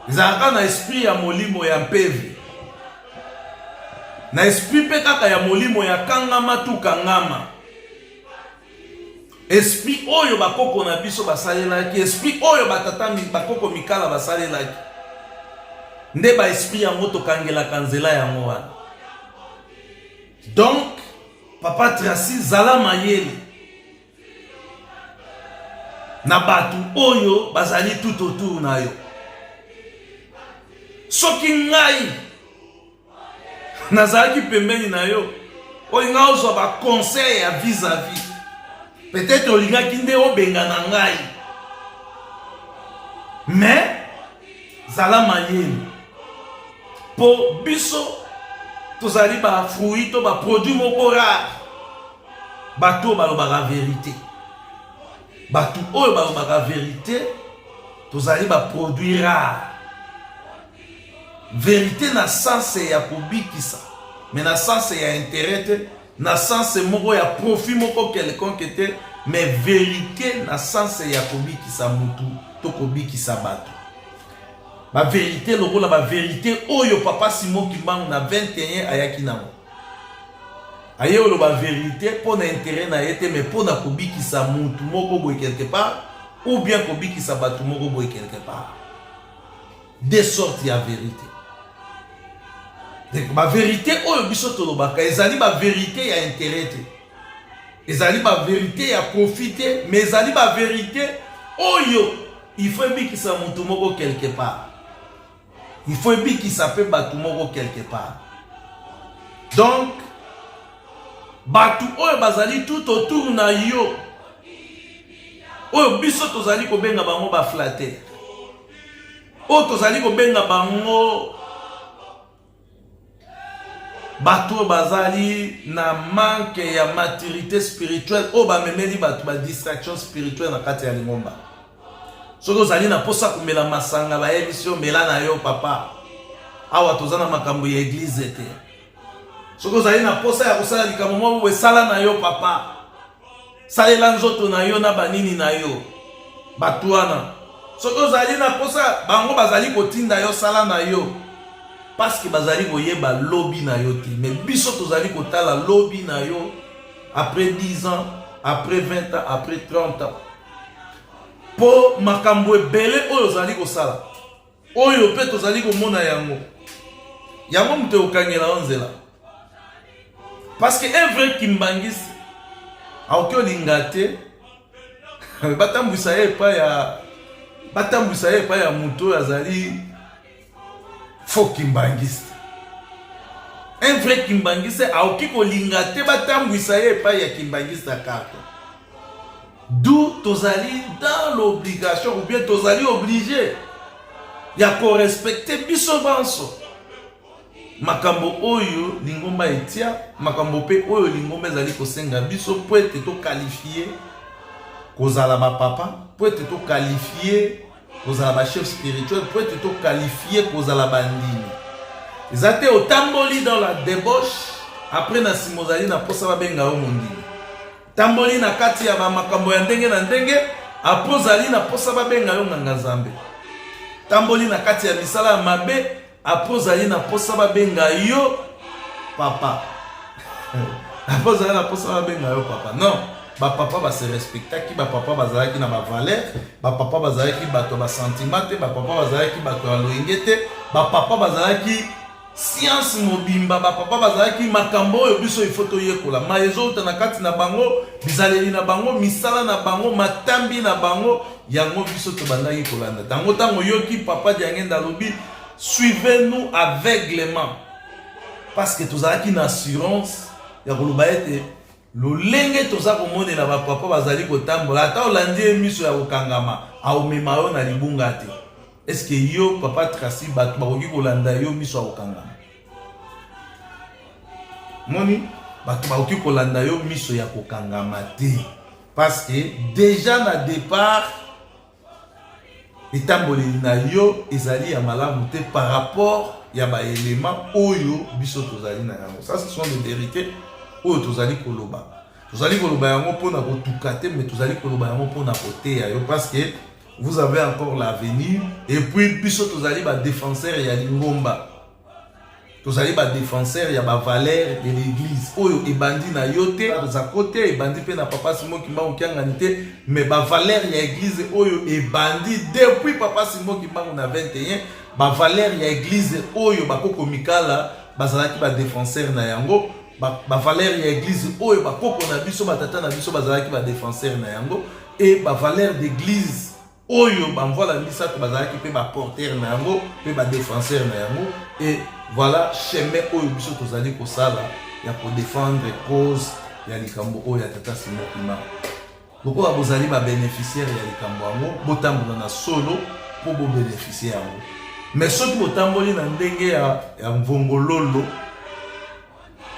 ezalaka na esprit ya molimo ya mpeve, na esprit mpe kaka ya molimo ya kangama tu kangama, esprit oyo bakoko na biso basalelaki, esprit oyo batata bakoko mikala basalelaki, nde ba esprit yango tokangelaka nzela yango wana. Donc papa Tracy, zala mayele na bato oyo bazali tout autour na yo. Soki ngai nazalaki pembeni na yo, olinga ozwa ba conseil ya vis-à-vis, peut-être olingaki nde obengana ngai, mais zala mayele po biso tozali ba fruit to ba produit moko rare. Bato oyo balobaka verite, bato oyo balobaka verite, tozali ba produit rare. Verite na sens ya kobikisa, mais na sens ya intérêt te, na sens moko ya profit moko quelconque te, mais verite na sens ya kobikisa mutu to kobikisa bato. Ba verite lokola ba verite oyo papa Simon Kimbangu na 21 ayaki nango. Aye oloba verite mpo na intérêt na ye te, mais mpo na kobikisa mutu moko boye quelque part, ou bien kobikisa bato moko boye quelque part. Deux sortes ya verite. Donc ba verite oyo biso tolobaka ezali ba verite ya intérêt te, ezali ba verite ya profit te, mais ezali ba verite oyo il faut ebikisa mutu moko quelque part. Il faut ebikisa pe bato moko quelque part. Donc bato oyo bazali tout autour na yo, oyo biso tozali kobenga bango ba flatteur, oyo tozali kobenga bango bato oyo bazali na manque ya maturité spirituelle, oyo bamemeli bato ba distraction spirituelle na kati ya lingomba. Soki ozali na posa komela masanga, bayebisi yo mela na yo papa, awa toza na makambo ya eglize te. Soki ozali na posa ya kosala likambo moko boye, sala na yo papa, salela nzoto na yo na banini na yo. Bato wana soki ozali na posa, bango bazali kotinda yo sala na yo, parce que bazali koyeba lobi na yo te. Mais biso tozali kotala lobi na yo après 10 ans, après 20 ans, après 30 ans. Po makambo ebele oyo ozali kosala, oyo pe tozali komona yango, yango moto ekokangela yo nzela. Parce que un vrai kimbanguiste akoki olinga te batambwisa ye epai ya, batambwisa ye epai ya moto oyo azali faux kimbanguiste. Un vrai kimbanguiste akoki kolinga te batambwisa ye epai ya kimbanguiste ya carte. D'où tozali dans l'obligation ou bien tozali obligé ya korespecte biso banso makambo oyo lingomba etia, makambo mpe oyo lingomba ezali kosenga biso mpo ete tokalifie kozala bapapa, mpo ete tokalifie kozala ba chef spirituel, mpo ete tokalifie kozala bandimi. Eza te otamboli dans la débauche, après na nsima ozali na mposa babenga yo mondimi. Tamboli na kati ya ba makambo ya ndenge na ndenge, après ozali na mposa babenga yo nganga Nzambe. Tamboli na kati ya misala ya mabe, après ozali na mposa babenga yo papa. Après ozali na mposa babenga yo papa. Non, ba papa ba se respectaki, ba papa bazalaki na ba valeur, ba papa bazalaki bato ya ba sentiment te, ba papa bazalaki bato ya loyenge te, ba papa bazalaki Science mobimba ba papa bazalaki makambo oyo biso il faut toyekola maye ezowuta na kati na bango, bizaleli na bango, misala na bango, matambi na bango, yango biso tobandaki kolanda. Tango tango oyoki papa Diangenda alobi suivez nous aveuglement parce que tozalaki na assurance ya koloba ete lolenge toza komonela ba papa bazali kotambola, ata olandi ye miso ya kokangama, aomema yo na libunga te. Est ce que yo papa Tracy bato bakoki kolanda yo miso ya kokangama? Moni bato bakoki kolanda yo miso ya kokangama te parce que déjà na départ etamboleli na yo ezali ya malamu te par rapport ya ba éléments oyo biso tozali na yango. Ça ce sont des vérités oyo tozali koloba. Tozali koloba yango mpona kotuka te, mais tozali koloba yango mpona koteya yo parce que vous avez encore l'avenir. Et puis biso tozali ba défenseur ya lingomba, tozali ba défenseur ya ba valeur de l'église oyo ebandi na yo te, Zako te, ebandi mpe na papa Simon Kimbangu Kiangani te, mais ba valeur ya église oyo ebandi depuis papa Simon Kimbangu na 21, ba valeur ya église oyo bakoko mikala bazalaki ba défenseur na yango, ba valeur ya église oyo bakoko na biso, batata na biso bazalaki ba défenseur na yango, et ba valeur d'église oyo bamvola misato bazalaki mpe ba porteur na yango mpe ba défenseur na yango. Et voilà chemin oyo biso tozali kosala ya kodéfendre cause ya likambo oyo ya tata Simon Kimbangu. Lokola bozali ba bénéficiaire ya likambo yango, botambola na solo mpo bobénéficie yango. Mais soki botamboli na ndenge ya mvongololo,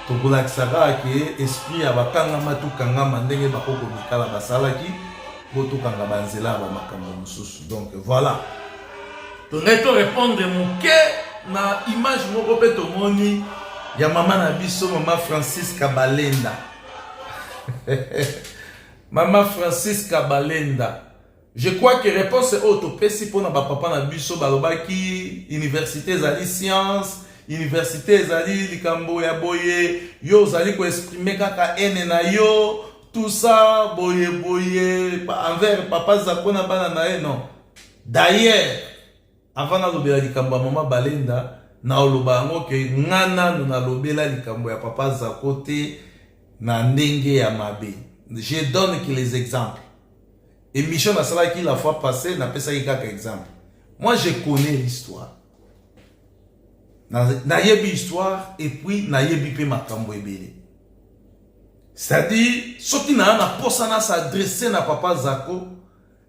tokolakisa kaka ke esprit ya bakangama tokangama ndenge bakoko mikala basalaki mpo tokanga banzela ya bamakambo mosusu. Donc voilà, tongai to répondre moke na image moko mpe tomoni ya mama na biso, mama Francisca Balenda. Mama Francisca Balenda, je crois que réponse oyo topesi mpona bapapa na biso balobaki université ezali science, université ezali likambo ya boye, yo ozali koexprime kaka ene na yo, tout ça boye boye envers papa Zako na bana na ye. Non, d'ailleurs, avant nalobela likambo ya mama Balenda, naoloba yango ke nga nanu nalobela likambo ya papa Zako te na ndenge ya mabe. Je donne que les exemples. Émission nasalaki la fois passée, napesaki kaka exemple. Moi, je connais l'histoire, nayebi histoire et puis nayebi mpe makambo ebele. C'est-à-dire soki naa na posa na s'adresse na papa Zako,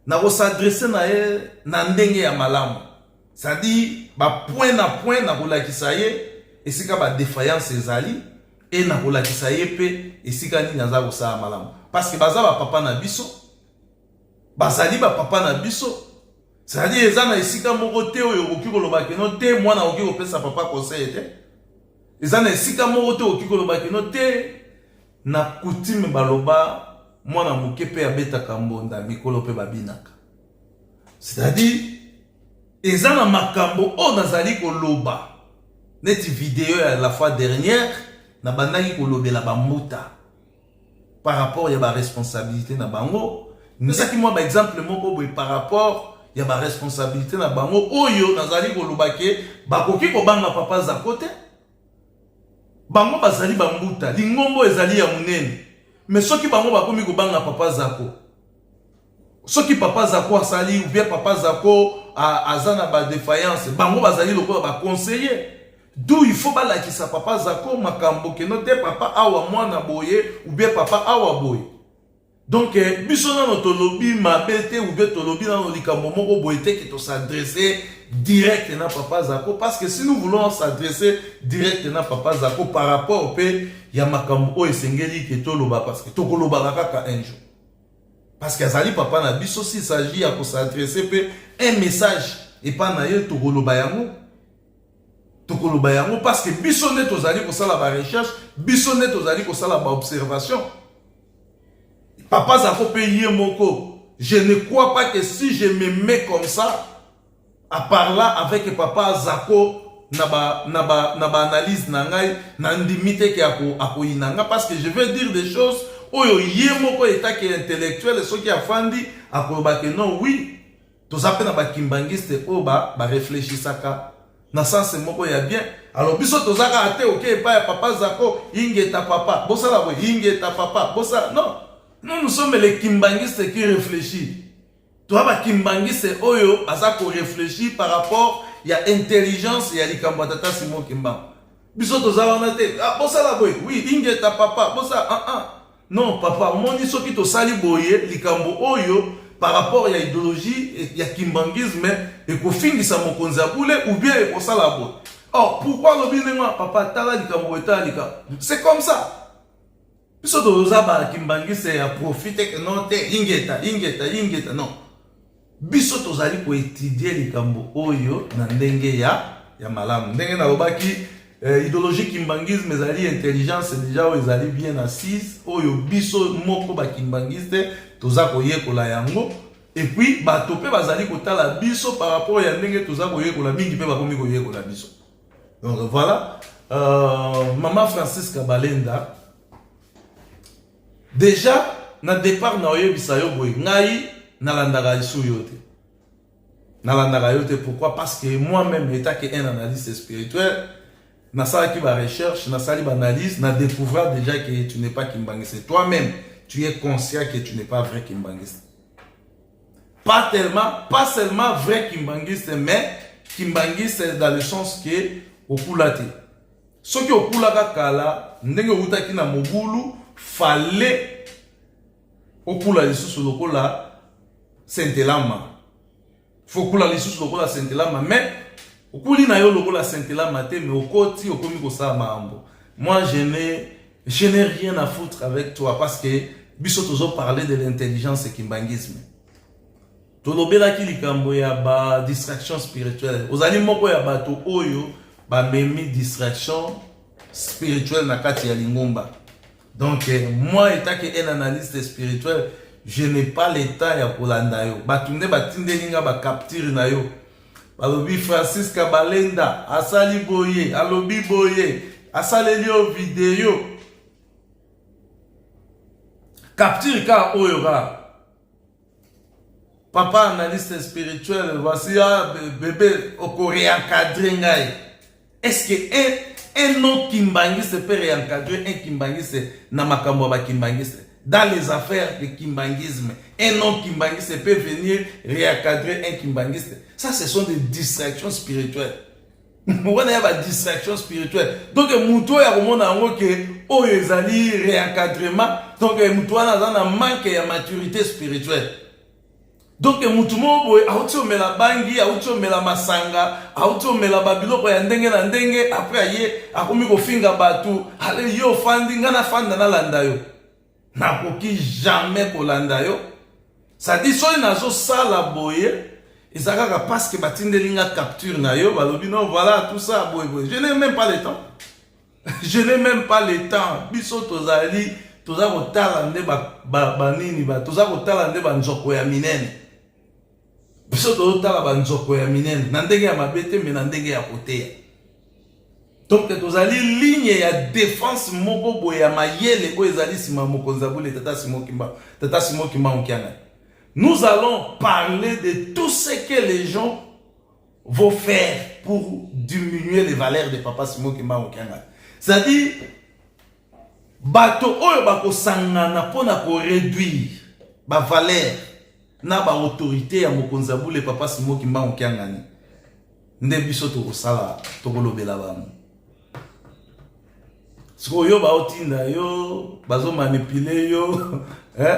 nakos'adresse na ye na ndenge ya malamu, c'est-à-dire bapoint na point, nakolakisa ye esika badéfaillance ezali e nakolakisa ye mpe esika nini aza kosala malamu, parce que baza bapapa na biso, bazali bapapa na biso. C'est-à-dire eza na esika moko te oyo okoki koloba que non te, mwana akoki kopesa papa conseil te. Eza na esika moko te okoki koloba que non te. Na coutume baloba mwana moke mpe abetaka mbonda, mikolo mpe babinaka. C'est-à-dire eza na makambo oyo nazali koloba neti video ya la fois dernière, nabandaki kolobela bambuta par rapport ya baresponsabilité na bango. Nazaki mwa baexemple moko boye par rapport ya baresponsabilité na bango oyo nazali koloba ke bakoki kobanga papa Zako te. Bango bazali bambuta, lingombo ezali ya monene, mais soki bango bakomi kobanga papa Zako, soki papa Zako asali ou bien papa Zako aza na badéfaillance, bango bazali lokola baconseiller, d'où il faut balakisa papa Zako makambo que non te, papa awa mwana boye ou bien papa awa boye. Donc biso nano tolobi mabe te ou bien tolobi nano likambo moko boye te ke tos'adresse direct na papa Zako, parce que si nous voulons s'adresser direct na papa Zako par rapport mpe ya makambo oyo esengeli ke toloba, parce que tokolobaka kaka un jour, parce que azali papa na biso, s'il s'agit ya kos'adresse mpe un message epa na ye, tokoloba yango, tokoloba yango, parce que biso nde tozali kosala barecherche, biso nde tozali kosala baobservation. Papa Zako mpe ye moko, je ne crois pas que si je me mets comme ça à parler avec papa Zako na baanalyse na ngai, nandimi te ke akoyina nga, parce que je vais dire des choses oyo ye moko etake intellectuel, soki afandi akoloba ke non, oui, toza mpe na bakimbangiste oyo barefléchisaka. Na sens moko ya bien. Alors biso toza kaka te oke epai ya papa Zako, ingeta papa, bosala boye, ingeta papa, bosala non. Nous, nous sommes les kimbanguistes qui réfléchissent. Toza ba kimbanguistes oyo baza ko réfléchir par rapport ya intelligence ya likambo ya tata Simon Kimbangu. Biso toza wana te, ah, bosala boye, oui, ingeta papa, bosala, ah, ah. Non papa, omoni soki tosali boye likambo oyo par rapport ya idéologie ya kimbanguisme ekofingisa mokonzi ya bule ou bien ekosala boye. Or pourquoi alobi ndenge wana papa, tala likambo boye, tala likambo. C'est comme ça. Biso toza ba kimbanguiste ya profite que non te, ingeta, ingeta, ingeta, non. Biso tozali koétudier likambo oyo na ndenge ya malamu. Ndenge nalobaki, idéologie kimbanguisme ezali intelligence déjà oyo ezali bien assise, oyo biso moko bakimbanguiste toza koyekola yango. Et puis bato mpe bazali kotala biso par rapport ya ndenge toza koyekola, mingi mpe bakomi koyekola biso. Donc voilà, mama Francisca Balenda, déjà na départ na oyebisa yo boye, ngai nalandaka lisu yo te, nalandaka yo te. Pourquoi? Parce que moi-même, étant que un analyste spirituel, nasalaki barecherche, nasali baanalyse, na découvrir déjà que tu n'es pas kimbanguiste. Toi-même, tu es conscient que tu n'es pas vrai kimbanguiste, pas tellement, pas seulement vrai kimbanguiste, mais kimbanguiste dans le sens que okula te. Soki okulaka kala, ndenge outaki na mobulu, fallait okula lisusu lokola Sentelama. Faut okula lisusu lokola Sentelama, mais okuli na yo lokola Sentelama te, mais okoti, okomi kosala makambo. Moi, je n'ai rien à foutre avec toi, parce que biso tozo parler de l'intelligence et kimbanguisme. Tolobelaki likambo ya badistraction spirituelle. Ozali moko ya bato oyo bamemi distraction spirituelle na kati ya lingomba. Donc moi, étant que un analyste spirituel, je n'ai pas le temps ya kolanda yo. Bato nde batindeli nga bacapture na yo, balobi Francisca Balenda asali boye, alobi boye, asaleli yo video, capture kaka oyo kaka. Papa analyste spirituel, voici, ah, bébé, okoréencadrer ngai. Est-ce que un non kimbanguiste peut réencadrer un kimbanguiste na makambo ya bakimbanguiste, dans les affaires de kimbanguisme? Un non kimbanguiste peut venir réencadrer un kimbanguiste? Ça, ce sont des distractions spirituelles. Wana ya badistraction spirituelle. Donc motu oyo akomona yango ke oyo ezali réencadrement, donc motu wana aza na manque ya maturité spirituelle. Donc mutu moko boye auti omela bangi, auti omela masanga, auti omela babiloko ya ndenge na ndenge, après aye akomi kofinga bato. Ale, yo ofandi, ngai nafanda nalanda yo? Nakoki jamais kolanda yo. C'est-à-dire soki nazosala boye, eza kaka parce que batindeli nga capture na yo, balobi non, voilà, tout ça boye boye. Je n'ai même pas le temps, je n'ai même pas le temps. Biso tozali, toza kotala nde banini, toza kotala nde banzoko ya minene. Biso tozotala banzoko ya minene na ndenge ya mabe te, mais na ndenge ya koteya. Donc tozali ligne ya défense moko boye ya mayele oyo ezali nsima ya mokonzi ya bule, tata Simon Kimbangu, tata Simon Kimbangu Kiangani. Nous allons parler de tout ce que les gens vont faire pour diminuer les valeurs de papa Simon Kimbangu Kiangani, c'est-à-dire bato oyo bakosangana mpona koréduire bavaleur na baautorité ya mokonzi ya bule, papa Simon Kimbangu Kiangani. Nde biso tokosala, tokolobela bango. Sikoyo yo baotinda yo, bazomanipuler yo, eh?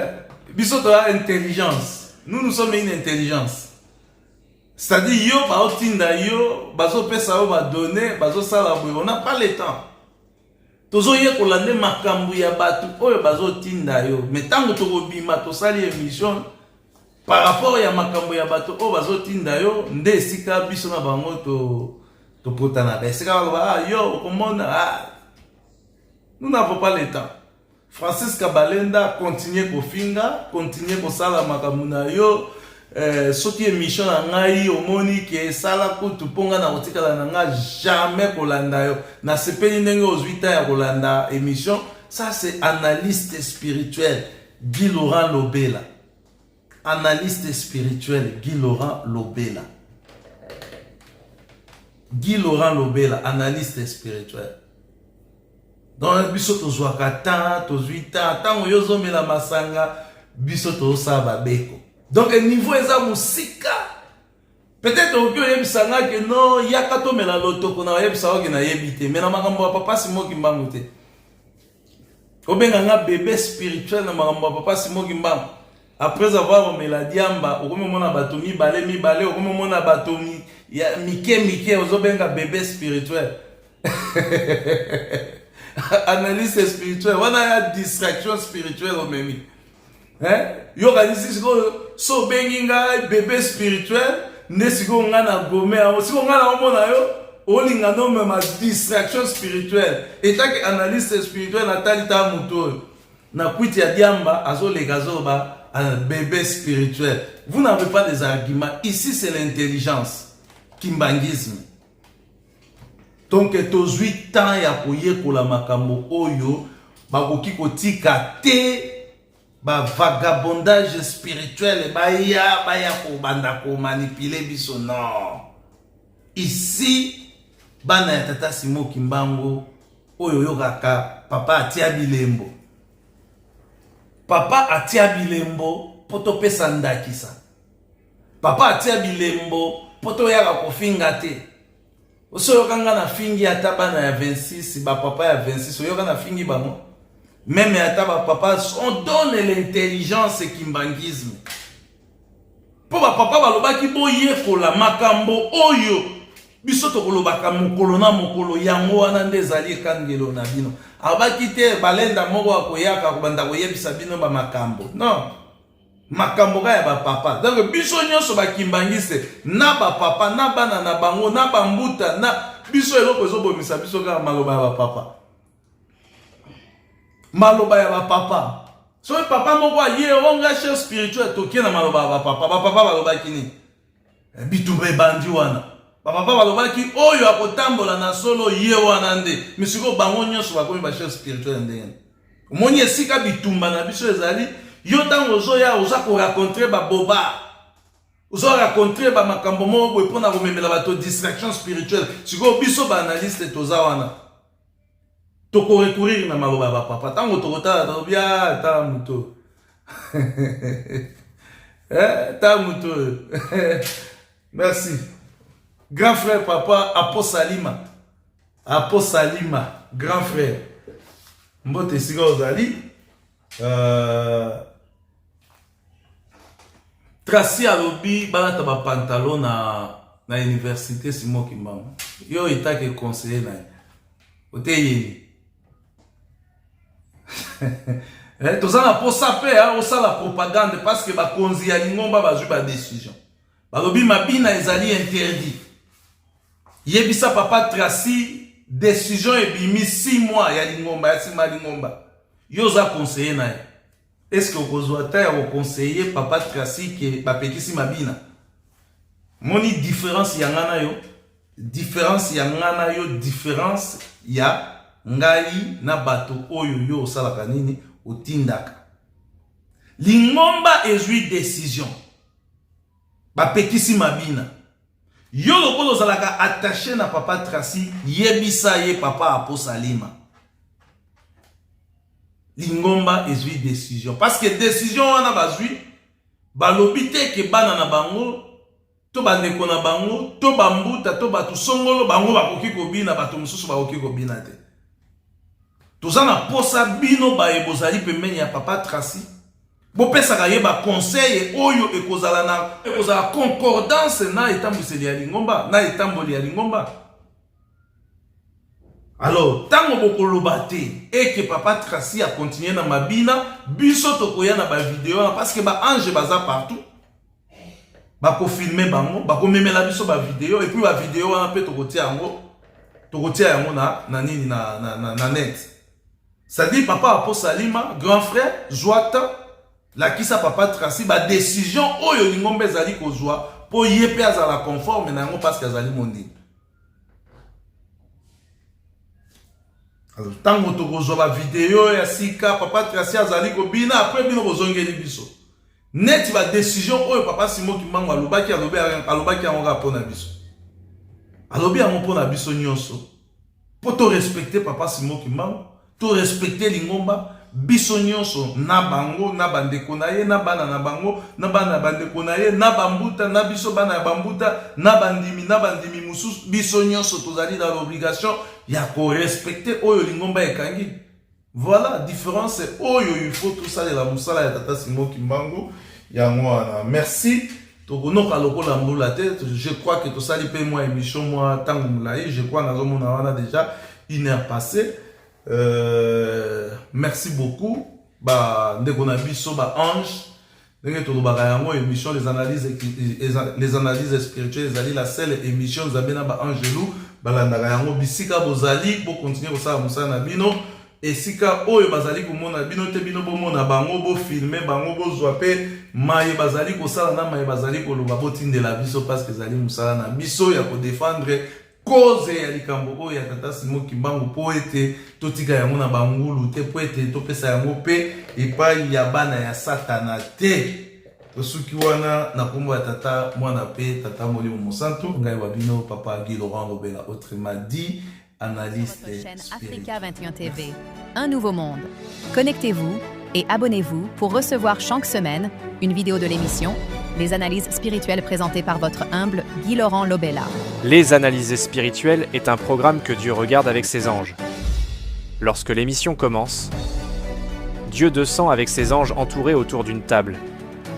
Biso toya intelligence. Nous, nous sommes une intelligence, c'est-à-dire yo baotinda yo, bazopesa yo badonnées, bazosala boye. On n'a pas le temps. Tozoyekola nde makambo ya bato oyo bazotinda yo. Mais ntango tokobima, tosali émission par rapport ya makambo ya bato oyo bazotinda yo, nde esika biso na bango topotanaka, esika baloba: ah, yo okomona, ah. Nous n'avons pas le temps. Francis Kabalenda, continue kofinga, continue kosala makambo na yo. Soki émission na ngai omoni ke esala kutu, mpo ngai na kotikala na ngai jamais kolanda yo. Nasepeli ndenge ozwi temps ya kolanda émission. Ça, c'est analyste spirituel Guy Laurent Lobela, analyste spirituel Guy Laurent Lobela. Guy Laurent Lobela, analyste spirituel. Donc biso tozwaka temps, tozwi temps, ntango yo ozomela masanga, biso tozosala babeko. Donc niveau eza mosika. Peut-être okoki oyebisa nga ke non, yaka tomela lotoko na oyebisa oke nayebi te, mais na makambo ya papa Simon Kimbangu te. Obenga nga bébé spirituel na makambo ya papa Simon Kimbangu. Après avoir omela diamba, okomi omona bato mibale mibale, okomi omona bato mi, ya mike mike, ozobenga bébé spirituel. Analyste spirituel, wana ya distraction spirituelle omemi. Hein? Yo kanisi sikoyo so obengi ngai bébé spirituel nde sikoyo ngai na gome yango, sikoyo ngai na omona yo olinga nomema distraction spirituelle. Etake analyste spirituel natali ta moto oyo na kwiti ya diamba azoleka azoba un bébé spirituel. Vous n'avez pas des arguments. Ici c'est l'intelligence. Kimbanguisme. Donc tozwi temps ya koyekola makambo oyo bakoki kotika te ba vagabondage spirituel baya baya kobanda komanipuler biso. Non. Ici bana ya tata Simon Kimbangu oyo oyokaka papa atia bilembo. Papa atia bilembo po topesa ndakisa. Papa atia bilembo po toyaka kofinga te. Oso oyoka nga na fingi ata bana ya 26, ba papa ya 26, oyoka na fingi bango. Même ata ba papa, on donne l'intelligence et kimbanguisme. Po ba papa balobaki boyekola makambo oyo biso tokolobaka mokolo na mokolo, yango wana nde ezali ekangelo na bino. Abaki te balenda moko akoyaka kobanda koyebisa bino ba makambo. Non. Makambo ka ya ba papa. Donc biso nyonso ba kimbangiste na ba papa na bana na bango na ba mbuta na biso eloko ezobomisa biso kaka maloba ya ba papa. Maloba ya ba papa. Soki papa moko aye onga chef spirituel tokie na maloba ya ba papa. Ba papa balobaki nini? Bitumba ebandi wana. Ba papa balobaki oyo akotambola na solo ye wana nde. Mais sikoyo bango nyonso bakomi ba chef spirituel ya ndenge nini? Omoni esika bitumba na biso ezali, yo ntango ozoya oza koracontre ba boba, ozo racontre ba makambo moko boye mpona komemela bato distraction spirituelle. Sikoyo biso ba analyste toza wana, tokorecourir na maloba ya bapapa. Ntango tokotala tolobi ah, tala moto eh, tala moto oyo. Merci grand frère papa Apo Salima. Apo Salima grand frère, mbote esika ozali. Tracy alobi balata ba pantalon na université Simon Kimbangu. Yo etake conseiller na ye oteyeli. Toza na posa pe osala propagande parce que bakonzi ya lingomba bazwi ba décision. Balobi mabina ezali interdit. Yebisa papa Tracy décision ebimi 6 mois ya lingomba ya sima lingomba. Yo oza conseiller na ye. Est-ce que okozwa ta ya koconseiller papa Tracy ke bapekisi mabina? Moni différence ya nga na yo, différence ya nga na yo, différence ya ngai na bato oyo yo osalaka nini otindaka. Lingomba ezwi décision. Bapekisi mabina. Yo lokola ozalaka attaché na papa Tracy, yebisa ye papa Apo Salima. Lingomba ezwi décision. Parce que décision wana bazwi, balobi te ke bana na bango, to bandeko na bango, to bambuta, to bato songolo, bango bakoki kobina, bato mosusu bakoki kobina te. Toza na posa bino baye bozali pembeni ya papa Tracy. Bopesaka ye ba conseil oyo ekozala na ekozala concordance na etambwiseli ya lingomba, na etamboli ya lingomba. Alors, tango bokoloba te eke papa Tracy a continuer na mabina, biso tokoya na ba vidéo wana parce que ba ange baza partout. Bako filmer bango, bako memela biso ba vidéo et puis ba vidéo wana pe tokotia yango, tokotia yango na na nini na na na, na net. C'est-à-dire papa Apo Salima, grand frère, Zwata, lakisa papa Tracy ba décision oyo lingomba ezali kozwa po ye pe azala conforme na yango parce que azali mondimi. Alors tango tokozwa ba vidéo ya sika papa Tracy azali kobina après bino bozongeli biso. Neti ba décision oyo papa Simon Kimbangu alobaki, alobaki yango kaka pona biso. Alobi yango mpo na biso nyonso, mpo to respecter Papa Simon Kimbangu, to respecter lingomba, biso nyonso na bango, na bandeko na ye, na bana na bango, na bana ya bandeko na ye, na bambuta, na biso bana ya bambuta, na bandimi, na bandimi mosusu, biso nyonso tozali na l'obligation ya ko respecter oyo lingomba ekangi. Voilà difference oyo il faut tosalela mosala ya Tata Simon Kimbangu yango wana. Merci. Tokonoka lokola mbula te. Je crois que tosali mpe mwa émission mwa ntango molai. Je crois nazomona wana déjà une heure passée. Merci beaucoup ba ndeko na biso ba ange. Ndenge tolobaka yango émission les analyses spirituelles ezali la seule émission Nzambe na ba angelu balandaka yango. Bisika bozali bo continuer kosala mosala na bino, esika oyo bazali komona bino te, bino bomona bango, bo filmer bango, bozwa pe maye bazali kosala na maye bazali koloba, botindela biso, parce que ezali mosala na biso ya kodefendre cause ya likambo oyo ya Tata Simon Kimbangu, po ete totika yango na bangulu te, po ete topesa yango pe epai ya bana ya Satana te. Tosuki wana na kombo ya Tata, Mwana pe Tata Molimo Mosantu. Ngai wa bino Papa Guy Laurent Lobela, autrement dit analyste Votre chaîne spirituel. Africa 21 TV, un nouveau monde. Connectez-vous et abonnez-vous pour recevoir chaque semaine une vidéo de l'émission Les analyses spirituelles présentées par votre humble Guy Laurent Lobella. Les analyses spirituelles est un programme que Dieu regarde avec ses anges. Lorsque l'émission commence, Dieu descend avec ses anges entourés autour d'une table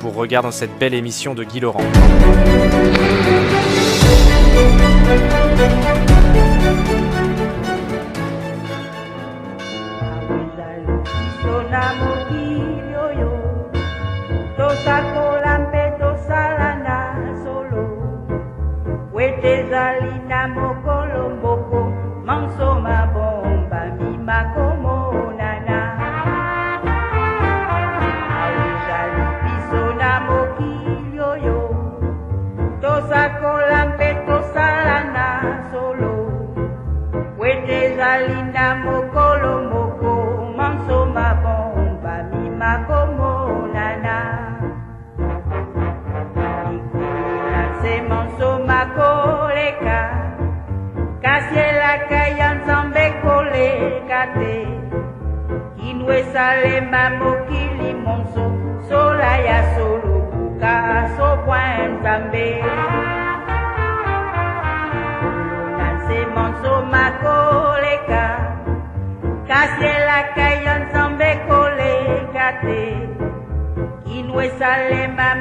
pour regarder cette belle émission de Guy Laurent. Salema mokili monso sola ya solo buka sobwa nzambe na nse monso makoleka kasi elaka ya nzambe koleka te kino esalema.